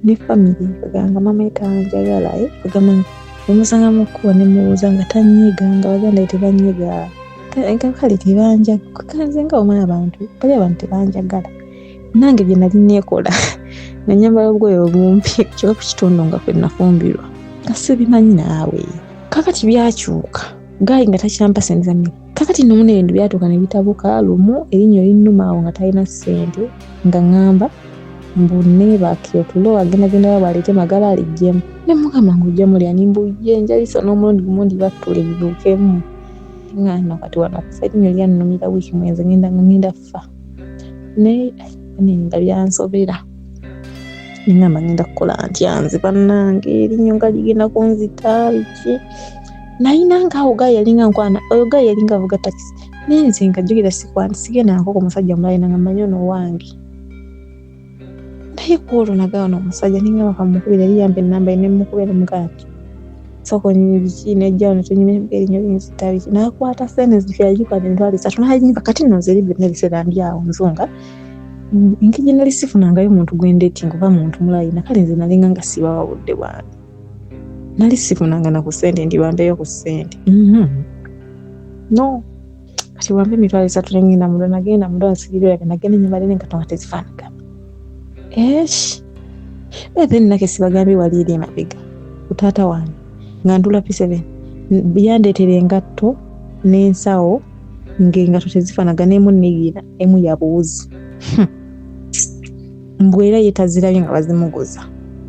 Ne famire kugamba maama ye tanjagala kugamba nemusanga mu kkubo ne mubuuza nga tanyiga nga baganda be tebanyiga kale tebanjagala nze nga omanyi abantu bali abantu tebanjagala nange bye nali neekola nga nyambala obugoye obumpi kiba ku kitundu nga kwe nafumbirwa nga sibimanyi naawe. Kakati byakyuka gaayi nga takyampa sente za mmere. Kakati no muno ebintu byatuuka ne bitabuka lumu erinnyo linnuma awo nga talina ssente nga ŋŋamba mbu neebake otulo agenda genda wabwe aleete magala aliggyemu ne mugamba nga ojja mulya ni mbu ye njalisa n'omulundi gumu ndibattule bibuukemu nga no kati wano okufa erinnyo lyannumira wiiki mwenze ngenda nga ngenda fa naye nga byansobera nengamba ngenda kukola ntya nze bannange erinnyo nga ligenda kunzita biki nalina nga awo gayi yalinga nkwana oyo gayi yalinga avuga takisi naye nze nga jjukira sikwana sigenda nako ku musajja mulala nga mmanyi ono wange naye kwolwo nagaana omusajja ninga bakamukubira yali yampa ennamba ye nemukubira nemugamba nti sooka biki nejja wano tunyumya erinnyo linzita biki nakwata sente nzikyagikwana 300 nagimpa kati nno nze eri byonna ebiseera ndi awo nzunga engeri gye nali sifunangayo muntu gwe ndeetinga oba muntu mulayina kale nze nalinga nga sibawa budde bwange nali sifunanga na ku ssente nti bampeeyo ku ssente no kati wampa 300 nengenda mulo nagenda mulo nsibira nagenda enyumba nene engatto nga tezifaanagana esh then nake sibagambye wali eri emabega ku taata wange nga ntula P7 yandeetera engatto n'ensawo ng'engatto tezifaanagana emu negira emu ya buwuzi mbu era ye tazirabye nga bazimuguza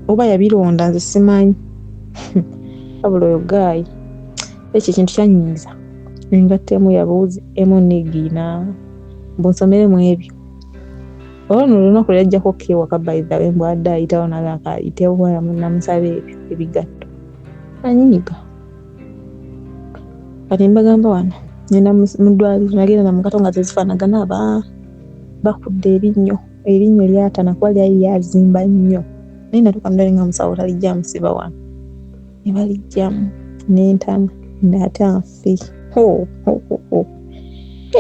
oba yabironda nze simanyi wabula oyo gaayi ekyo ekintu kyanyiiza engatto emu ya buwuzi emu negiina mbu nsomere mu ebyo olwo no olunaku lweyajjako kewaka by the way mbu adde ayitawo nagakayitewo namusaba ebyo ebigatto anyiiga kati mbagamba wano ngenda mu ddwaliro nagenda namukato nga tezifaanagana aba bakudde erinnyo erinnyo lyatana kuba lyali lyazimba nnyo naye natuuka mudali nga omusawo talijjamu siba wano ne balijjamu nentana nate nfi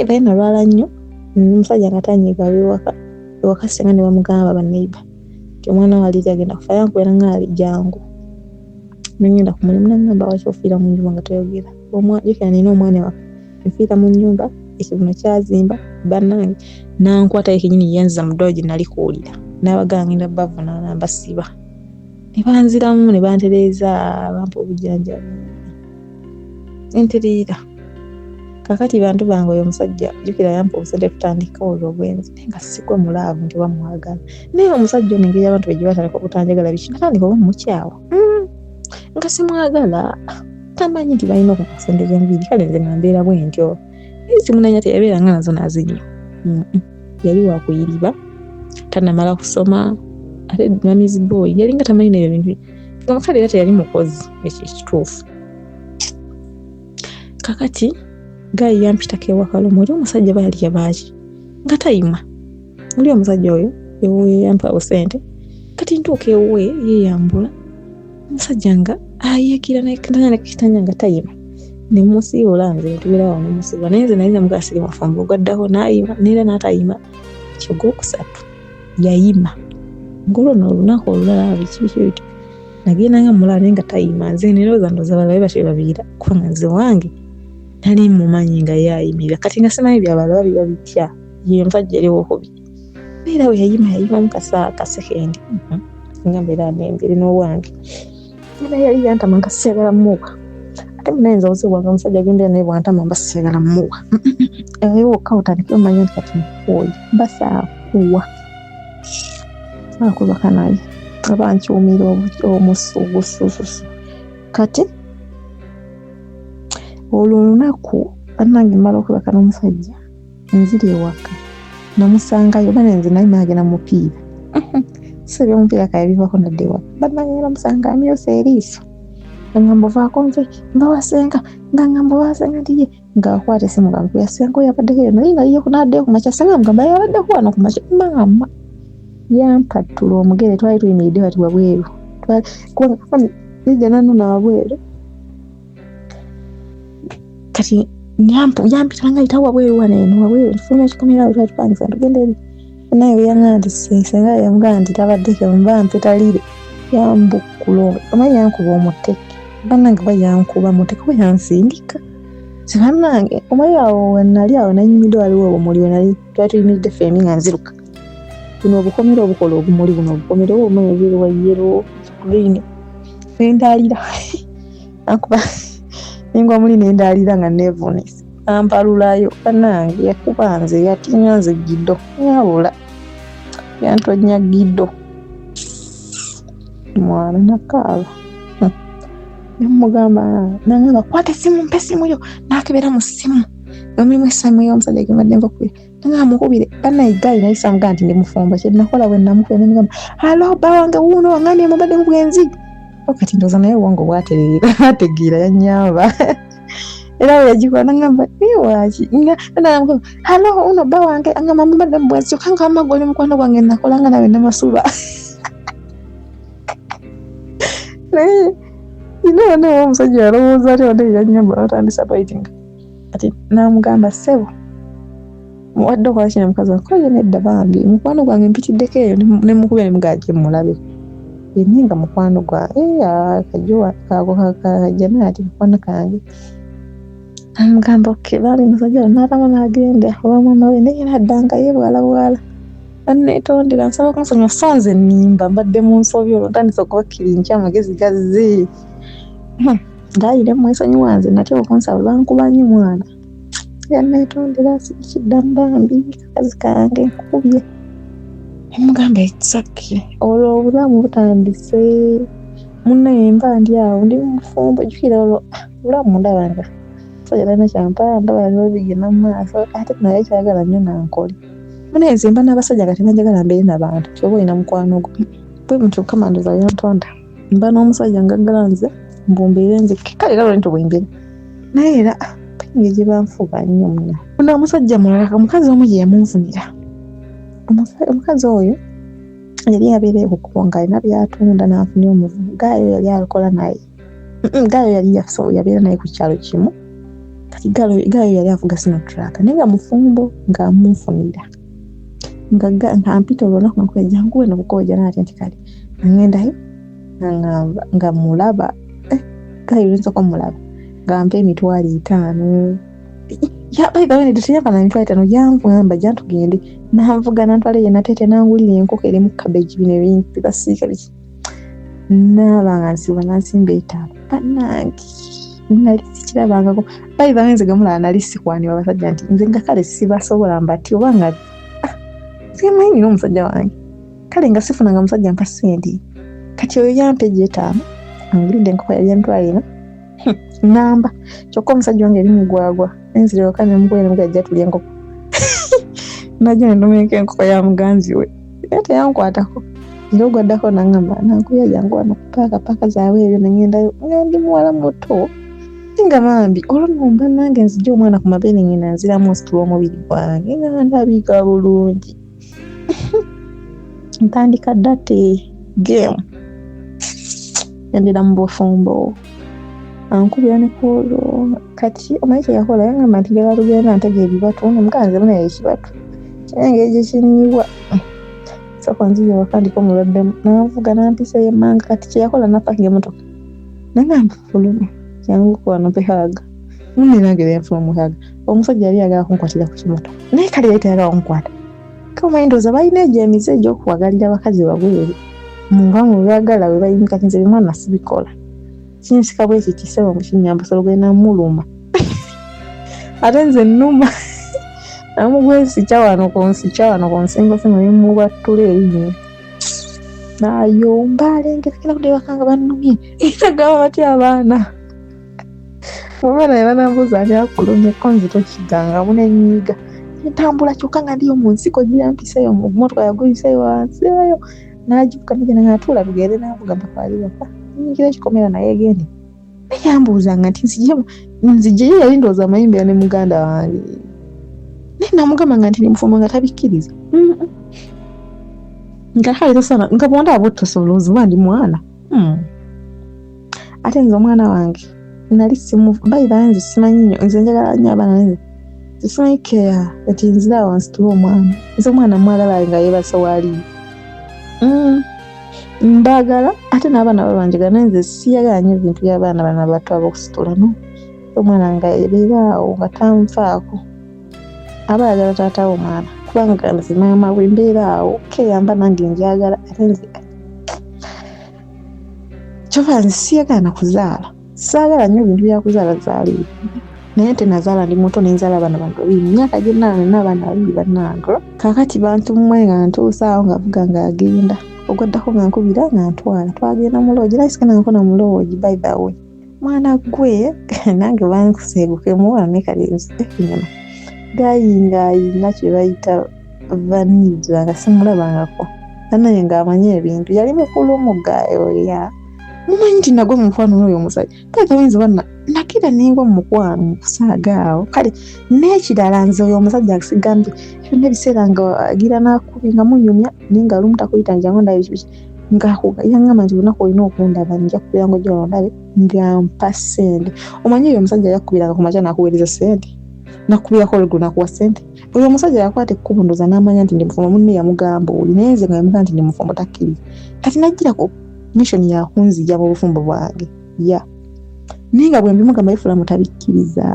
naye nalwala nnyo omusajja nga tanyiga ewaka ewaka senga ne bamugamba baneiba nti omwana we aliri agenda kufa yankubera nga ali jangu nengenda ku mulimu nangamba waki ofiira mu nyumba nga toyogera jjukira nina omwana ewaka nfiira mu nyumba ekibuno kyazimba bannange nankwatayo kenyini yanziza mu ddwaliro gye nali kuwulira n'abagamba ngenda bavunaana mbasiba ne banziramu ne bantereeza bampa obujjanjabi entereera kakati bantu bange oyo omusajja jjukira yampa obusente tutandika olwo obwenzi naye nga sigwa mu laavu nti bamwagala naye omusajja ono engeri abantu begye batandika obutanjagala biki natandika oba mukyawa nga simwagala tamanyi nti balina okumpa sente z'enviiri kale nze nga mbeera bwe ntyo naye simunanya teyabeera nga nazo nazinywa yali wakuyiriba tanamala kusoma ate mamizi boy yalinga tamanyi nebyo bintu nga kale era teyali mukozi ekyo ekituufu kakati gayi yampitako ewaka lumu oli omusajja baalya baaki nga tayima oli omusajja oyo ewuwe yampa obusente kati ntuuka ewuwe yeyambula omusajja nga ayeekira nekitanya nga tayima nemusiibula nze ntubeerawo nemusiibula naye nze nali namugaa siri mufumbo ogwaddako nayima neera n'atayima kyogwokusatu yayima ngolwo no olunaku olulala biki biki bityo nagenda nga mulala naye nga tayima nze nerowooza ndowooza balabe batyo babiira kubanga nze wange nali mumanyi nga ye ayimirira kati nga simanyi byabalaba biba bitya ye omusajja eri wokubi naye era we yayima yayimamu kasekendi nga mbeera nembere n'owange era yali yantama nga siyagala muwa ate munaye nze obuzibu bwange omusajja gembera naye bwantama mba siyagala muwa eyo wokka otandike omanya nti kati nkooye mba saakuwa akwebaka naye aba nkyumira omusugusususu kati olwo olunaku bannange mmala okwebaka n'omusajja nziri ewaka namusangayo bana nze naye maagenda mupiira So ebyomupiira kale bivako nadda ewaka. Bannange era musanga amyusa eriiso. Nga ngamba ovaako nze mbawasenga nga ngamba owasenga nti ye ng'akwata essimu nga nkubira senga oyo abaddeko eyo naye nga ye n'addayo ku makya senga mugamba yabaddeko wano ku makya maama yampattula omugere twali tuyimiridde bati wabweru kubanga nijja nanuna wabweru kati yampita nga ayita wabweru wano eno wabweru nfuluma ekikomera awo twali tupangisa tugenda eri naye bwe nti senga yamugamba nti tabaddeko mba mpetalire yambukkula omanyi yankuba omuteke bannange ba yankuba muteke oba yansindika nti bannange omanyi awo wenali awo nanyumidde waliwo obumuli wenali twali tuyimiridde ffembi nga nziruka buno obukomera obukola obumuli buno obukomera oba obumanyi obweru wa yero green nendaalira ankuba nengwa muli nendaalira nga nevuunise ampalulayo bannange yakuba nze yatinya nze gido nyabula yantonya gido mwana nakaaba nemugamba nangamba kwata esimu mpa esimu yo nakebera mu ssimu nga mulimu essimu y'omusajja gembadde nva okubira nangamba mukubire bannaye gayi naye samugaa nti ndi mufumbo kyenakola bwe namukubira nemugamba alo bba wange wuuno wangambye mubadde mu bwenzi kati ndowooza naye obwongo bwatereera ategeera yanyamba era bwe yagikola nangamba waki halo uno bba wange angamba mubadde mu bwenzi kyokka nga wamma gwe oli mukwano gwange nakolanga nawe namasuba naye ina naye omusajja yalowooza atya wadde yanyamba natandisa biting kati namugamba ssebo wadde okola kino mukazi wange koye nedda bambi mukwano gwange mpitiddeko eyo nemukubira nemugaa gye mulabe naye nga mukwano gwa kajowa kako kajjana ati mukwano kange amugamba okay bambi musajja natamu nagenda oba mama we naye naddanga ye bwala bwala anetondera nsaba kunsonyiwa so nze nnimba mbadde mu nsobi olwo ntandise okubakkirinkya amagezi gazze ngaayire mwesonyiwa nze natya okunsaba bankuba nnyo mwana yanetondera sikiddamu bambi kakazi kange nkubye nemugamba exactly olwo obulamu butandise munnaye mba ndi awo ndi mufumbo jjukira olwo obulamu ndaba nga musajja talina kyampa ndaba biba bigenda mu maaso ate naye kyagala nnyo nankole munaye nze mba n'abasajja nga tebanjagala mbeere nabantu ti oba olina mukwano gwo bwe mutyo mukama ndoza yantonda mba n'omusajja ngaggala nze mbumbeere nze kale era lwentyo bwembeera naye era engeri gye banfuba nnyo muna ono omusajja mulala omukazi omu gye yamunfunira omukazi oyo yali abeera ekukubo nga alina byatunda n'afunira omuvumu gaayo yali akola naye gaayo yali yabeera naye ku kyalo kimu kati gaayo yali avuga sinotruck naye nga mufumbo ng'amunfunira nga mpita olunaku nga jangu weno kukoja naate nti kale ngendayo nga mulaba gaayo lwensooka mulaba nga mpa 500,000 by the way teyampa na 500,000 yanvugamba jantugende nanvuga nantwala eyo Nateete nangulira enkoko erimu cabbage bino ebintu bibasiika biki naaba nga nsiba nansimba 5 bannange nali sikirabangako by the way nze gamulaba nali sikwanibwa abasajja nti nze nga kale sibasobola mbati oba nga simanyi nina omusajja wange kale nga sifunanga musajja mpa ssente kati oyo yampa egyo 5 angulidde enkoko yali 500,000 namba kyokka omusajja wange eri mugwagwa enzira ewaka nemukuba nemuga ajja tulya enkoko najja nendomeka enkoko ya muganzi we naye teyankwatako era ogwaddako nangamba nankubya jangu wano paaka paaka zaabwe ebyo nengendayo nga ndi muwala muto nga bambi olwo nno nange nzija omwana ku mabeere ngenda nziramu nsitula omubiri gwange nga ndabika bulungi ntandika date game yandira mu bufumbo ankubira ne kwolwo kati omanyi kye yakola yangamba nti njagala tugenda ntega ebibatu nemugaa nze munaye ekibatu kina engeri gye kinyiwa sooka nzije waka ndiko omulwadde nanvuga nampisayo emmanga kati kye yakola napakinga emmotoka nangamba fuluma jangu wano mpe hug munne nange nenfuna omuhaga omusajja yali ayagala kunkwatira ku kimotoka naye kale yali tayagala kunkwata omanyi ndowooza balina egyo emize egy'okuwagalira abakazi babweru nga mubyagala we bayimika nze bimwana sibikola kinsika bwe kiti ssebo mukinyamba osobola ogenda muluma ate nze nnuma namugwensikya wano kunsikya wano ku nsingo singo nemubattula erinnyo nayomba alengera genda kudda ewaka nga bannumye agamba batya abaana omwana yaba nambuuza ani akulumye ko nze tokigangamu nenyiiga ntambula kyokka nga ndiyo mu nsiko gyampiseeyo mu mmotoka yaguyiseeyo wansi eyo N'agivuga negenda nga atuula tugende n'avuga mpaka wali waka. Nyingira ekikomera naye egende. Naye yambuuzanga nti nzijeyo yali ndowooza amayimbira ne muganda wange. Naye namugamba nga nti ndi mufumbo nga tabikkiriza. Nga kale tosana nga bwondaba bw'otosobola oziba ndi mwana. Ate nze omwana wange nali simu by the way nze simanyi nnyo nze njagala nnyo abaana nze simanyi care kati nzira awo nsitule omwana nze omwana mwagala nga yeebase waali. Mbaagala ate n'abaana babanjagala naye nze siyagala nnyo ebintu by'abaana bano abato ab'okusitula no omwana nga ebeera awo nga tanfaako aba ayagala taata we omwana kubanga nze maama we mbeera awo keyamba nange njagala ate nze kyova nze siyagala na kuzaala saagala nnyo bintu bya kuzaala zaali naye nte nazaala ndi muto nenzaala abaana bange babiri mu myaka gy'ennaana nina abaana babiri bannange. Kaakati bantu mmwe nga ntuuse awo nga avuga ng'agenda ogwaddako nga nkubira nga ntwala twagenda mu loogi naye sigenangako na mu loogi by the way mwana gwe nange bankuseegukemu wano ne kale nze enyama gayi ng'ayina kye bayita vanilla nga simulabangako bannaye ng'amanyi ebintu yali mukulu mugayo ya mumanyi nti nagwa mu mukwano n'oyo omusajja kale tawinza oba nakira nengwa mu mukwano mu kusaaga awo kale n'ekirala nze oyo omusajja asigambye byonna ebiseera nga agira n'akubi nga munyumya naye nga lumu takuyita njangu ndabe biki nga yaŋŋamba nti lunaku olina okundaba nja kukubira ng'ojja wano ondabe nga mpa ssente omanyi oyo omusajja yakkubiranga ku makya n'akuweereza ssente nakubirako olugulu nakuwa ssente oyo omusajja yakwata ekkubo ndowooza n'amanya nti ndi mufumbo munne yamugamba oli naye nze nga yamugamba nti ndi mufumbo takkiriza kati najjirako mission yakunzija mu bufumbo bwange ya naye nga bwe mbimugamba yefuula mutabikkiriza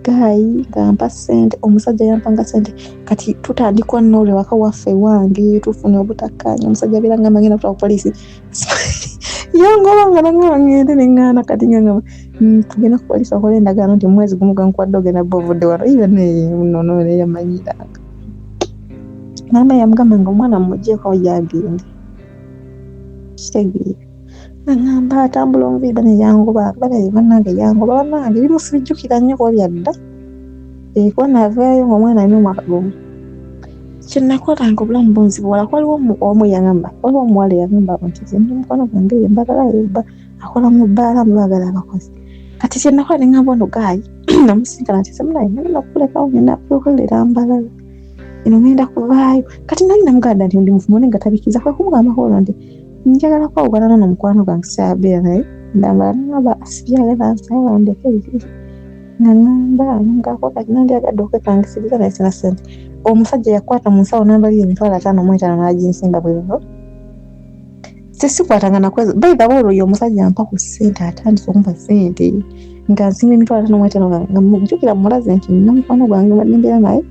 guy nga mpa ssente omusajja yampanga ssente kati tutandikwa nno olwo ewaka waffe wange tufuna obutakkaanya omusajja abeera ngamba ngenda kutwala ku poliisi yangoba nga nangamba ngende neŋŋaana kati nga ngamba tugenda ku poliisi okole endagaano nti mwezi gumu gwenkuwadde ogenda bba ovudde wano nono yamanyiranga maama yamugamba nga omwana mumugyeko yagende kitegeera aŋŋamba atambula omubi bane yangoba bane bannange yangoba bannange ebimu sibijjukira nnyo kuba byadda. Kuba navaayo ng'omwana alina omwaka gumu. Kye nakolanga obulamu bunzibuwala waliwo omu yaŋŋamba waliwo omuwala eyaŋŋamba nti nze ndi mukwano gwange ye mbagala akola mu bbaala mubaagala abakozi. Kati kye nakola ne ŋŋamba ono guy namusinkana nti nze munaye ngenda kukulekawo ngenda kukolera mbalala eno ngenda kuvaayo. Kati nali namugamba nti ndi mufumbo naye nga tabikkiriza kwe kumugambako olwo nti njagala kwawukana n'ono mukwano gwange saabeera naye ndambala n'aŋŋamba sibyagala nsaba ndeke biki nga ŋŋamba ngako kati nandyagadde okwepangisiriza naye sina ssente. Omusajja yakwata mu nsawo n'ambalira 550,000 n'aginsimba bwe buvo. Sesikwatanga nakwezo by the way olwo ye omusajja ampa ku ssente atandise okumpa ssente nga nsimba 55,000 nga mujjukira mulaze nti nina mukwano gwange mbadde mbeera naye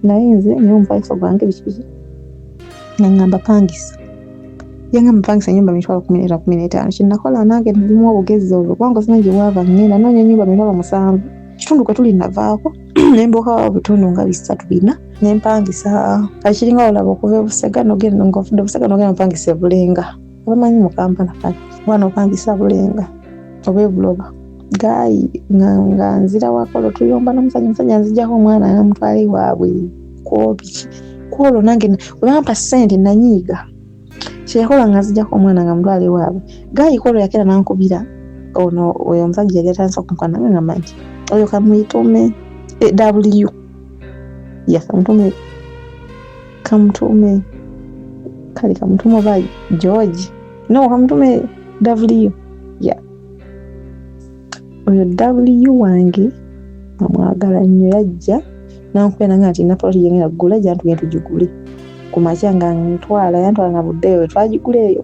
naye nze nina omufaliso gwange biki biki nga ŋŋamba pangisa. Yaŋŋamba pangisa ennyumba 15,000 15. Kye nakola nange ndimu obugezi olwo kubanga simanyi gye bwava ŋŋenda nnoonya ennyumba 700,000 kitundu kwe tuli navaako ne mbuukawo obutundu nga bisatu bina ne mpangisa kati kiringa olaba okuva e Busega n'ogenda ng'ovudde Busega n'ogenda n'opangisa e Bulenga abamanyi mu Kampala kale oba n'opangisa Bulenga oba e Buloba. Guy nga nzira waka olwo tuyomba n'omusajja omusajja anzigyako omwana n'amutwala ewaabwe kwobiki kwolwo nange bwe bampa ssente nanyiiga kye yakola nga nzigyako omwana nga mutwala ewaabwe. Guy kwolwo yakeera n'ankubira ono oyo omusajja yali atandise okunkwana nga ngamba nti oyo kamuyitume W ya kamutume kamutume kale kamutume oba George no kamutume W ya oyo W wange amwagala nnyo yajja n'ankubira n'angamba nti nina poloti gye ngenda kugula jja tugende tugigule ku makya nga ntwala yantwala na budde eyo twagigula eyo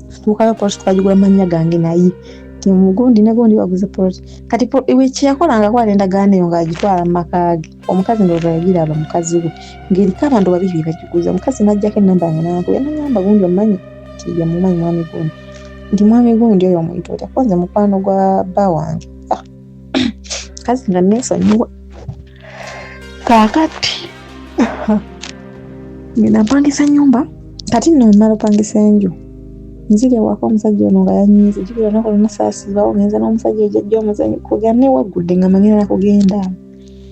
tutuukayo poloti twagigula mu mannya gange naye nti mugundi ne gundi baguze poloti kati kye yakolanga akwata endagaano eyo ng'agitwala mu maka ge omukazi ndowooza yagiraba mukazi we ng'eriko abantu babiri be bagiguza omukazi n'aggyako ennamba yange n'ankubira n'aŋŋamba gundi omumanyi nti ye mumanyi mwami gundi nti mwami gundi oyo omuyita otya ko nze mukwano gwa bba wange ah kazi nga neesonyiwa kaakati ngenda mpangisa nnyumba kati nno mmala opangisa enju nzira ewaka omusajja ono nga yanyiize jjukira olunaku lwonna saasiibawo ngenze n'omusajja oyo jjajja omuzanyi kwegamba neewaggudde nga mmanyi na kugenda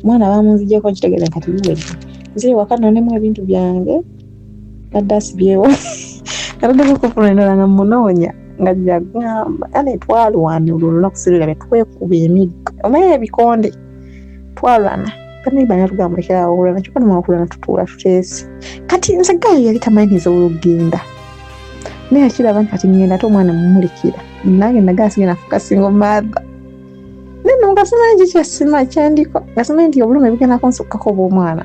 omwana bamunzigyeko nkitegeera kati biwedde nzira ewaka nnonemu ebintu byange. Badde asibyewo ataddeko kufula endala nga munoonya nga jagamba ane twalwana olwo olunaku sirira twekuba emiggo omanyi ebikonde twalwana baneiba natugamba mulekerawo okulwana kyokka nomala okulwana tutuula tuteese. Kati nze gayo yali tamanyi nsobola okugenda naye akiraba nti kati ngenda ate omwana mumulekera nange nagaa sigenda fuka single mother neno nga simanyi kikyasima kyandiko nga simanyi nti obulumi bugenda kunsukkako obw'omwana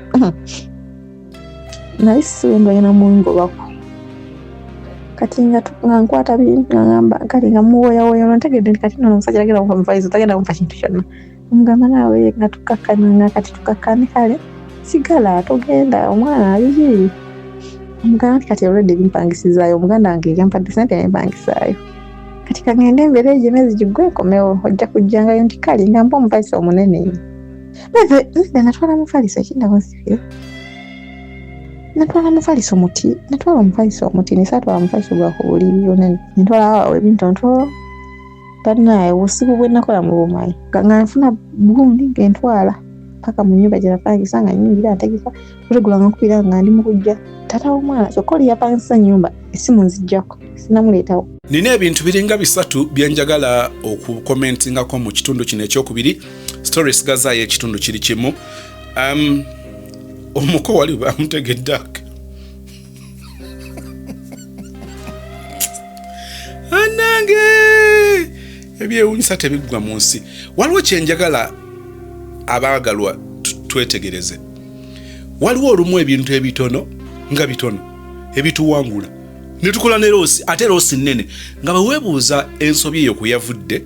naye siwendwanyana mungobako. Kati nga nkwata bintu nga ngamba kale nga muwoyawoya olwo ntegedde nti kati nono omusajja tagenda kumpa mufaliso tagenda kumpa kintu kyonna omugamba naawe nga tukakkana nga kati tukakkane kale sigala togenda omwana aliki omugamba nti kati olwedde bimpangisizaayo omuganda wange yampadde sente yampangisaayo kati kangende embeera egyo emyezi giggwe nkomewo ojja kujjangayo nti kale nga mpa omufaliso omunene nze natwala mufaliso ekindako nsibire natwala mufaliso muti natwala omufaliso omuti nesaatwala mufaliso gwa ku buliri onene nentwala awo ebintonto bannaye obusibu bwe nakola mu bumanyi nga nfuna gundi ngentwala paka mu nyumba gye napangisa nga nyingira ntegeka otegula nga nkubira nga ndi mu kujja taata w'omwana kyokka oli yapangisa ennyumba essimu nzijjako sinamuleetawo. Nina ebintu biringa bisatu bye njagala okukomentingako mu kitundu kino ekyokubiri. Story esigazaayo ekitundu kiri kimu. Omuko wali bamutegedde anange ebyewunyisa tebiggwa mu nsi. Waliwo kye njagala abaagalwa twetegereze. Waliwo olumu ebintu ebitono nga bitono ebituwangula ne tukola ne loosi, ate loosi nnene, nga bwe weebuuza ensobi eyo kwe yavudde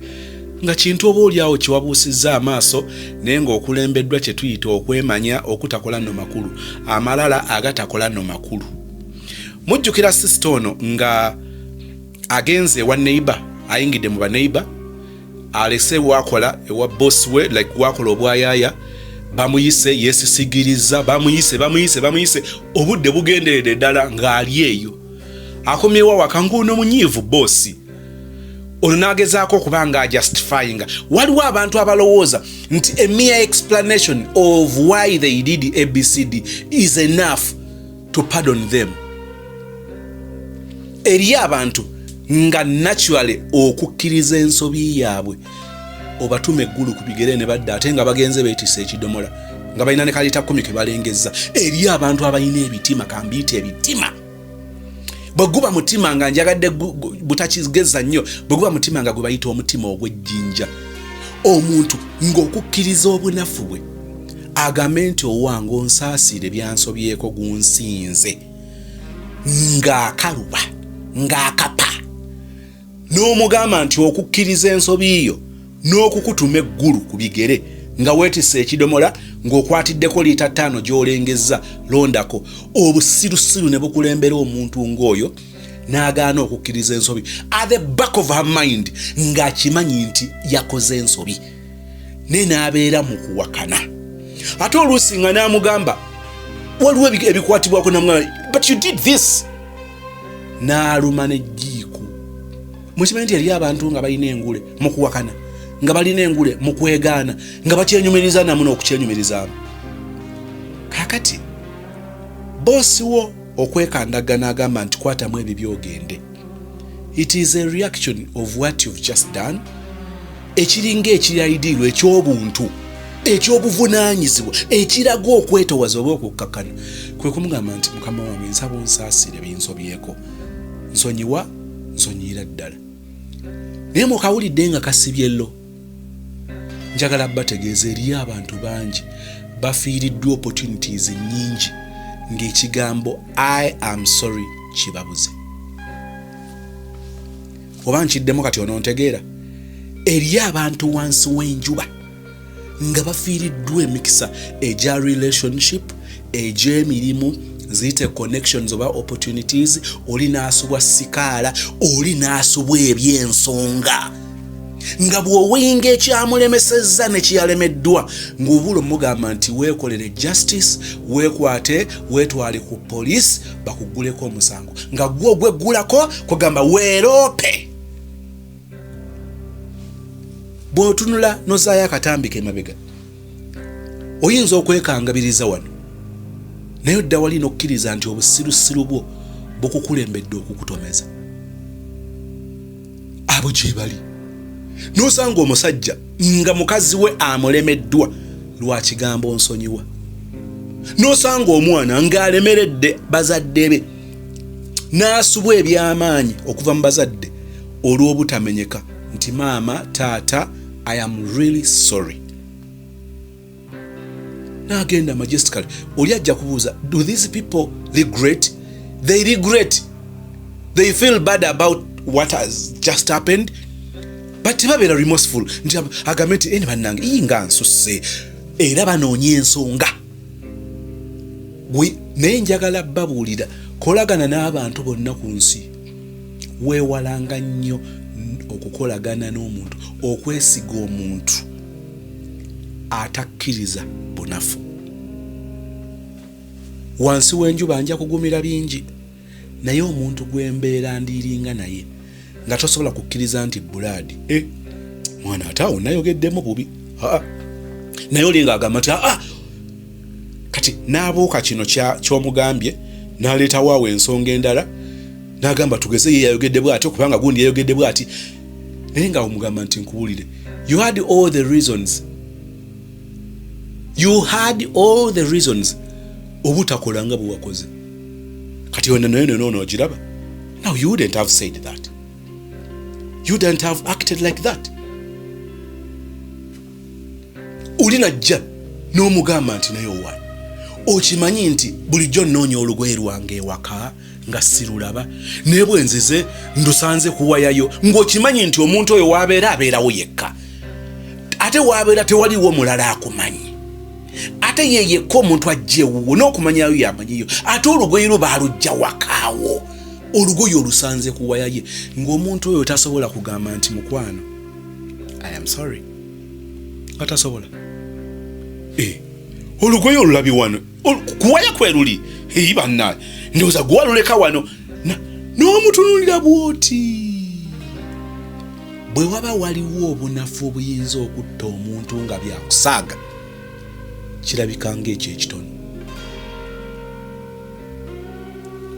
nga kintu oba oli awo kyewabuusizza amaaso, naye ng'okulembeddwa kye tuyita okwemanya okutakola nno makulu, amalala agatakola nno makulu. Mujjukira sisita ono nga agenze ewa neighbor, ayingidde mu baneighbor, alese wakola ewa boss we, like wakola obwayaaya, bamuyise yeesisigiriza, bamuyise bamuyise bamuyise, obudde bugenderedde ddala ng'ali eyo akomyewo awaka ng'ono munyiivu boosi ono n'agezaako okuba nga ajustifyinga. Waliwo abantu abalowooza nti a mere explanation of why they did ABCD is enough to pardon them. Eri abantu nga naturally okukkiriza ensobi yaabwe obatuma eggulu ku bigere ne badda, ate nga bagenze beetisse ekidomola nga balina ne kalita 10 ke balengezza. Eri abantu abalina ebitima, kambiite ebitima, bwe guba mutima nga njagadde butakigeza nnyo, bwe guba mutima nga gwe bayita omutima ogw'ejjinja, omuntu ng'okukkiriza obunafu bwe agambe nti owange onsaasire byansobyeko gunsinze, ng'akaluba ng'akapa, n'omugamba nti okukkiriza ensobi yo n'okukutuma eggulu ku bigere nga weetisse ekidomola ng'okwatiddeko liita 5 gy'olengezza londako, obusirusiru ne bukulembera omuntu ng'oyo n'agaana okukkiriza ensobi. At the back of her mind ng'akimanyi nti yakoze ensobi, naye n'abeera mu kuwakana. Ate oluusi nga n'amugamba waliwo ebikwatibwako, namugamba but you did this, n'aluma n'ejjiiko. Mukimanyi nti eri abantu nga balina engule mu kuwakana, nga balina engule mu kwegaana, nga bakyenyumiriza namu n'okukyenyumirizaamu. Kaakati boosi wo okwekandaga n'agamba nti kwatamu ebibyo ogende, it is a reaction of what you've just done, ekiringa ekirayidiirwa eky'obuntu ekyobuvunaanyizibwa ekiraga okwetowaza oba okukkakkana, kwe kumugamba nti mukama wange nsaba onsaasire binsobyeko, nsonyiwa, nsonyiira ddala. Naye mukawulidde nga kasibye lo. Njagala bategeeza eriyo abantu bangi bafiiriddwa opportunities nnyingi ng'ekigambo I am sorry kibabuze. Oba nkiddemu kati onontegeera, eriyo abantu wansi w'enjuba nga bafiiriddwa emikisa egya relationship, egy'emirimu, ziyite connections oba opportunities. Oli n'asubwa sikaala, oli n'asubwa eby'ensonga, nga bw'oweyinga ekyamulemesezza ne kyeyalemeddwa, ng'obula omugamba nti weekolere justice, weekwate, weetwale ku poliisi bakugguleko omusango, nga gwe ogweggulako kugamba weeroope. Bw'otunula n'ozaayo akatambi ke mabega, oyinza okwekangabiriza wano, naye odda wali n'okkiriza nti obusirusiru bwo Bukukulembedde okukutomeza. Abo gye bali. N'osanga omusajja nga mukazi we amulemeddwa lwa kigambo nsonyiwa. N'osanga omwana ng'alemeredde bazadde be n'asubwa eby'amaanyi okuva mu bazadde olw'obutamenyeka nti maama, taata, I am really sorry. N'agenda majestically. Oli ajja kubuuza, do these people regret? They regret. They feel bad about what has just happened. But tebabeera remorseful nti agambe nti eni bannange iyi nga nsusse, era banoonya ensonga. Naye njagala babuulira, kolagana n'abantu bonna ku nsi, weewalanga nnyo okukolagana n'omuntu, okwesiga omuntu atakkiriza bunafu. Wansi w'enjuba nja kugumira bingi, naye omuntu gwe mbeera ndiiringa naye nga tosobola kukkiriza nti bulaadi mwana ate awo nayogeddemu bubi, aa naye oli ng'agamba nti aa kati n'abuuka kino ky'omugambye n'aleetawo awo ensonga endala n'agamba tugeze ye yayogedde bw'ati kubanga gundi yayogedde bw'ati, naye nga omugamba nti nkuwulire, you had all the reasons, you had all the reasons obutakola nga bwe wakoze. Kati wena naye neno onoogiraba. Now you wouldn't have said that, you wouldn't have acted like that. Oli najja n'omugamba nti naye owa okimanyi nti bulijjo nnoonya olugoye lwange ewaka nga sirulaba, naye bwe nzize ndusanze kuwayayo, ng'okimanyi nti omuntu oyo waabeera abeerawo yekka, ate waabeera tewaliwo mulala akumanyi, ate ye yekka omuntu ajja ewuwo n'okumanyayo yamanyiyo, ate olugoye lwo baalujja wakaawo, olugoye olusanze kuwayaye, ng'omuntu oyo tasobola kugamba nti mukwano I am sorry, nga tasobola. Olugoye olulabi wano kuwaya kwe luli, eyi bannaye ndowooza gwaluleka wano, n'omutunuulira bw'oti. Bwe waba waliwo obunafu obuyinza okutta omuntu nga byakusaaga, kirabika ng'ekyo ekitono.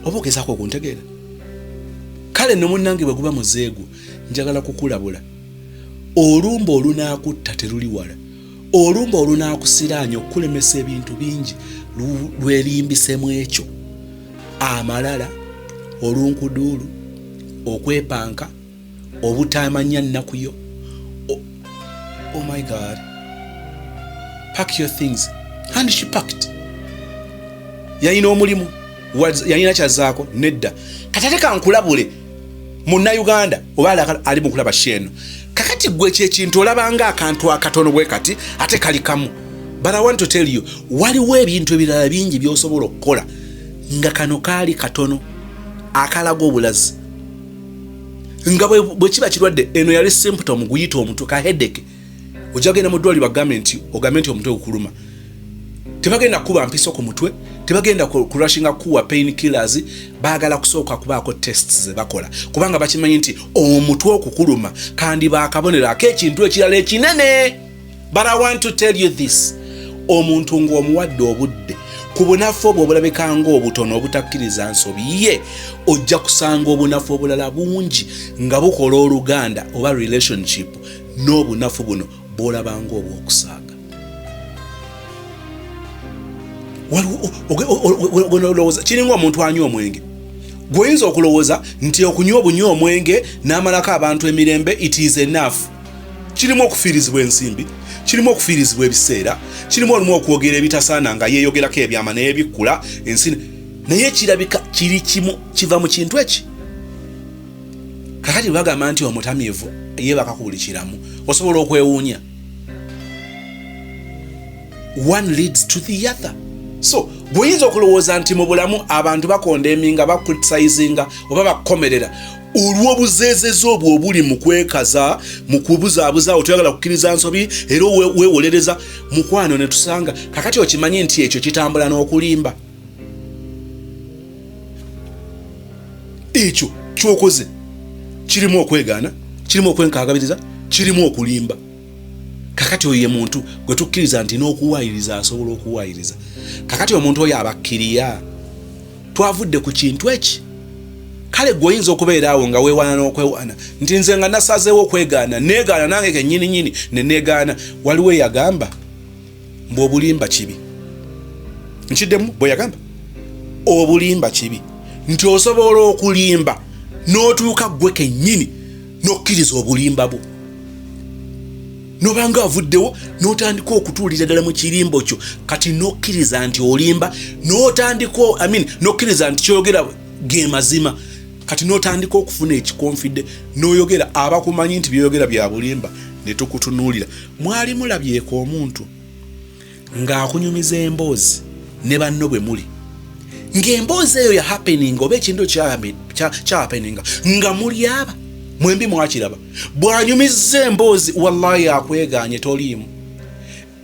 Oba ogezaako okuntegeera? Kale nno munnange, bwe guba muzeegu, njagala kukulabula, olumba olunaakutta teruli wala, olumba olunaakusiraanya okukulemesa ebintu bingi lwerimbisemu ekyo amalala, olunkuduulu, okwepanka, obutamanya nnaku yo. Oh my God, pack your things. And she packed. Yalina omulimu, yalina kyazaako nedda. Kati ate kankulabule munnayuganda oba ali mukulaba sheeno, kakati gwe kyekintu olabanga akantu akatono bwe kati ate kali kamu, but I want to tell you, waliwo ebintu ebirala bingi by'osobola okukola nga kano kaali katono akalaga obulazi nga bwe kiba kirwadde. Eno yali symptom, guyita omutwe ka headache. Ojja genda mu ddwaliro bagambe nti ogambe nti omutwe gukuluma, tebagenda kukuba mpiso ku mutwe, tebagenda kurushinga kuwa pain killers, baagala kusooka kubaako tests ze bakola, kubanga bakimanyi nti omutwe okukuluma kandi baakabonero ak'ekintu ekirala ekinene. But I want to tell you this, omuntu ng'omuwadde obudde ku bunafu obwo obulabika ng'obutono obutakkiriza nsobi ye, ojja kusanga obunafu obulala bungi nga bukola oluganda oba relationship n'obunafu buno bw'olaba ng'obwokusaaga. Olowooza kiringa omuntu anywa omwenge, gweoyinza okulowooza nti okunywa obunywa omwenge n'amalako abantu emirembe, it is enough. Kirimu okufiirizibwa ensimbi, kirimu okufiirizibwa ebiseera, kirimu olumu okwogera ebitasaana nga yeeyogerako ebyama neyebikkula ensi, naye kirabika kiri kimu kiva mu kintu eki. Kakati bagamba nti omutamiivu yeebaka ku buli kiramu, osobola okwewuunya. One leads to the other. So bw'oyinza okulowooza nti mu bulamu abantu bakondeminga, bacriticinga oba bakomerera olw'obuzeezezi obwo obuli mu kwekaza, mu kubuzaabuza, otoyagala kukkiriza nsobi era weewolereza mukwano, ne tusanga kakati okimanyi nti ekyo kitambula n'okulimba. Ekyo kyokoze kirimu okwegaana, kirimu okwenkagabiriza, kirimu okulimba. Kakati oyo ye muntu gwe tukkiriza nti n'okuwaayiriza asobola okuwaayiriza. Kakati omuntu oyo abakkiriya twavudde ku kintu eki. Kale gwe oyinza okubeera awo nga weewaana n'okwewaana nti nze nga nasazeewo okwegaana, neegaana nange kennyini nyini ne neegaana. Waliwo eyagamba mbu obulimba kibi. Nkiddemu, bwe yagamba obulimba kibi, nti osobola okulimba n'otuuka ggwe kennyini n'okkiriza obulimba bwo, nobanga avuddewo n'otandika okutuulira ddala mu kirimbo kyo, kati n'okkiriza nti olimba, n'otandika, I mean, n'okkiriza nti kyoyogera ge mazima, kati n'otandika okufuna ekikonfidde n'oyogera, abakumanyi nti byoyogera bya bulimba ne tukutunuulira. Mwali mulabyeko omuntu ng'akunyumiza emboozi ne banno bwe muli, ng'emboozi eyo ya happening oba ekintu kya happening nga muli aba mwembi mwakiraba, bw'anyumizza emboozi wallahi akwegaanye toliimu,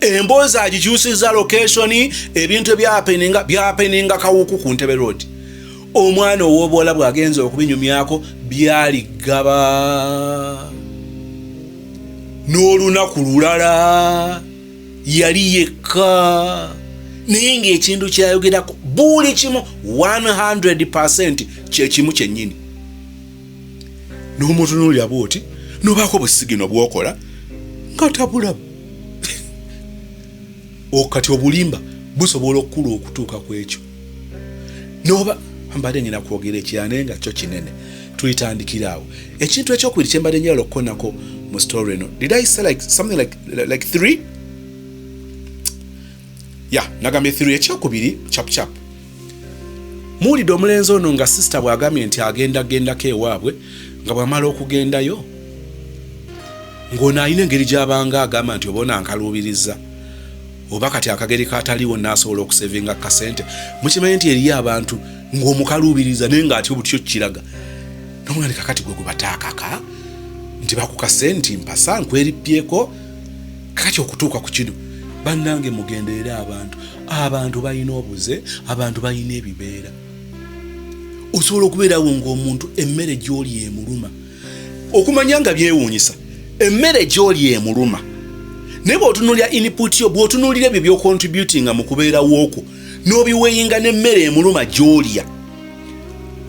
emboozi agikyusiza location, ebintu ebyapeninga byapeninga Kawuku ku Ntebe Road, omwana ow'obuwala bw'agenza okubinyumyako byali Ggaba n'olunaku lulala yali yekka, naye ng'ekintu kyayogerako buli kimu 100% kyekimu kyennyini, n'omutunuulira bwoti nobaako busigino bwokola nga tabulaba. Kati obulimba busobola okukula okutuuka ku ekyo. Noba mbadde nyina kwogera ekirala naye nga kyo kinene, tulitandikira awo. Ekintu ekyokubiri kyembadde njagala okukonako mu story eno, did I say like something like three? Yeah, nagambye three. Ekyokubiri, chap chap, muwulidde omulenzi ono nga sister bw'agambye nti agenda gendako ewaabwe, nga bw'amala okugendayo ng'ono alina engeri gy'abanga agamba nti oba onankaluubiriza oba kati akageri kataliwo naasobola okusevinga kasente. Mukimanyi nti eriyo abantu ng'omukaluubiriza naye ng'atya obutyo kiraga nomugandi kakati gwe gwe bataakaka nti bakukase nti mpasa nkweripyeko. Kakati okutuuka ku kino, bannange, mugenderere abantu. Abantu balina obuze, abantu balina ebibeera. Osobola okubeerawo ng'omuntu emmere gy'oli emuluma, okumanya nga byewuunyisa, emmere gy'oli emuluma, naye bw'otunuulira input yo, bw'otunuulira ebyo by'ocontributinga mu kubeerawo okwo, n'obiweyinga n'emmere emuluma gy'olya,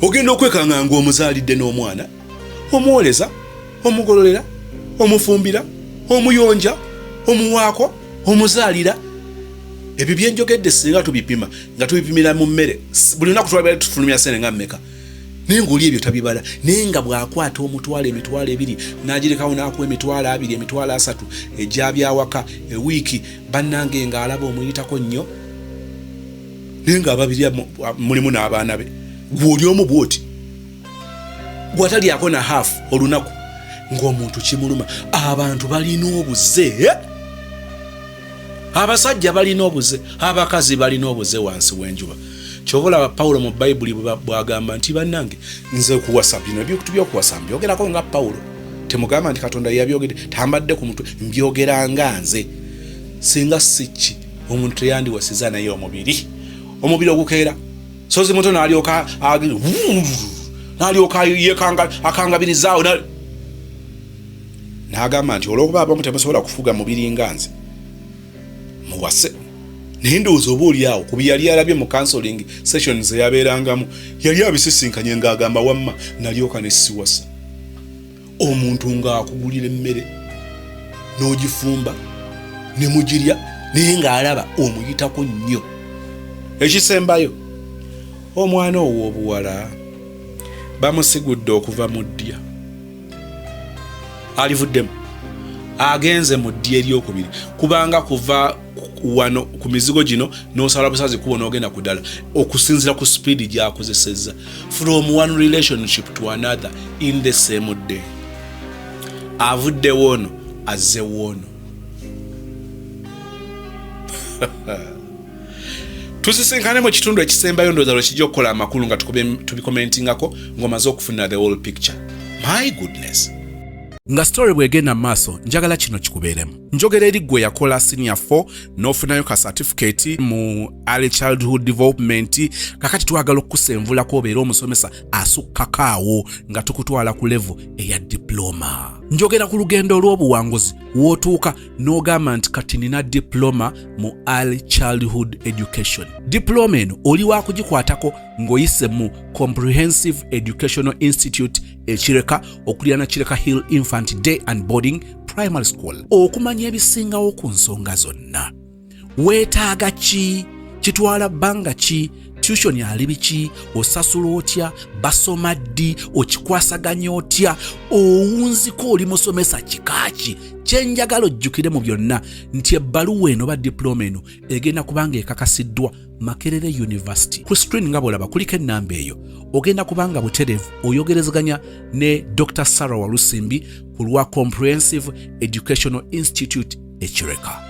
ogenda okwekanga ng'omuzaalidde n'omwana, omuwoleza, omugololera, omufumbira, omuyonja, omuwaako, omuzaalira. Ebyo byenjogedde singa tubipima nga tubipimira mu mmere, buli lunaku twabera tufulumya sente nga mmeka? Naye ngaoli ebyo tabibala, naye nga bw'akwata omutwalo, 20,000 n'agirekawo, n'akuwa 20,000, 30,000 egyabyawaka ewiiki, bannange, ng'alaba omuyitako nnyo, naye ng'ababirya mulimu n'abaana be. Gwe oli omu bwoti gwatalyako na half olunaku, ng'omuntu kimuluma. Abantu balina obuze, abasajja balina obuze, abakazi balina obuze wansi w'enjuba. Kyova olaba Pawulo mu Bayibuli bw'agamba nti bannange, nze kuwasa, bino ebintu byokuwasa mbyogerako nga Pawulo, temugamba nti Katonda yabyogedde, tambadde ku mutwe, mbyogera nga nze. Singa si ki omuntu teyandiwasiza, naye omubiri ogukeera sozi muto n'alyoka n'alyoka akangabirizaawo, n'agamba nti olw'okuba abamu temusobola kufuga mubiri nga nze, muwase. Naye ndowooza oba oli awo ku bye yali alabye mu counseling sessions eyabeerangamu, yali abisisinkanye ng'agamba wamma nalyoka ne siwasa. Omuntu ng'akugulira emmere n'ogifumba ne mugirya, naye ng'alaba omuyitako nnyo. Ekisembayo, omwana ow'obuwala bamusigudde okuva mu ddya alivuddemu agenze mu ddya eryokubiri, kubanga kuva wano ku mizigo gino n'osala busazi kubo n'ogenda ku ddala, okusinziira ku sipiidi gy'akozesezza, from one relationship to another in the same day. Avuddewo ono, azzewo ono. Tusisinkane mu kitundu ekisembayo, ndowooza lwe kijja okukola amakulu nga tubikomentingako ng'omaze okufuna the whole picture. My goodness. Nga story bw'egenda mu maaso, njagala kino kikubeeremu. Njogera eri ggwe yakola senior 4 n'ofunayo ka certificate mu early childhood development. Kakati twagala okukusenvulako obeere omusomesa asukkako awo nga tukutwala ku level eya diploma. Njogera ku lugendo olw'obuwanguzi w'otuuka n'ogamba nti kati nina diploma mu early childhood education. Diploma eno oli wa kugikwatako ng'oyise mu Comprehensive Educational Institute Ekireka, okuliraana Kireka Hill Infant Day and Boarding Primary School. Okumanya ebisingawo ku nsonga zonna, weetaaga ki, kitwala bbanga ki, tuition ali biki, osasula otya, basoma ddi, okikwasaganya otya, owunziko oli musomesa kika ki, kyenjagala ojjukire mu byonna nti ebbaluwa eno oba diploma eno egenda kubanga ekakasiddwa Makerere University. Ku screen nga bwolaba kuliko ennamba eyo, ogenda kubanga butereevu oyogerezeganya ne Dr Sarah Walusimbi ku lwa Comprehensive Educational Institute Ekireka.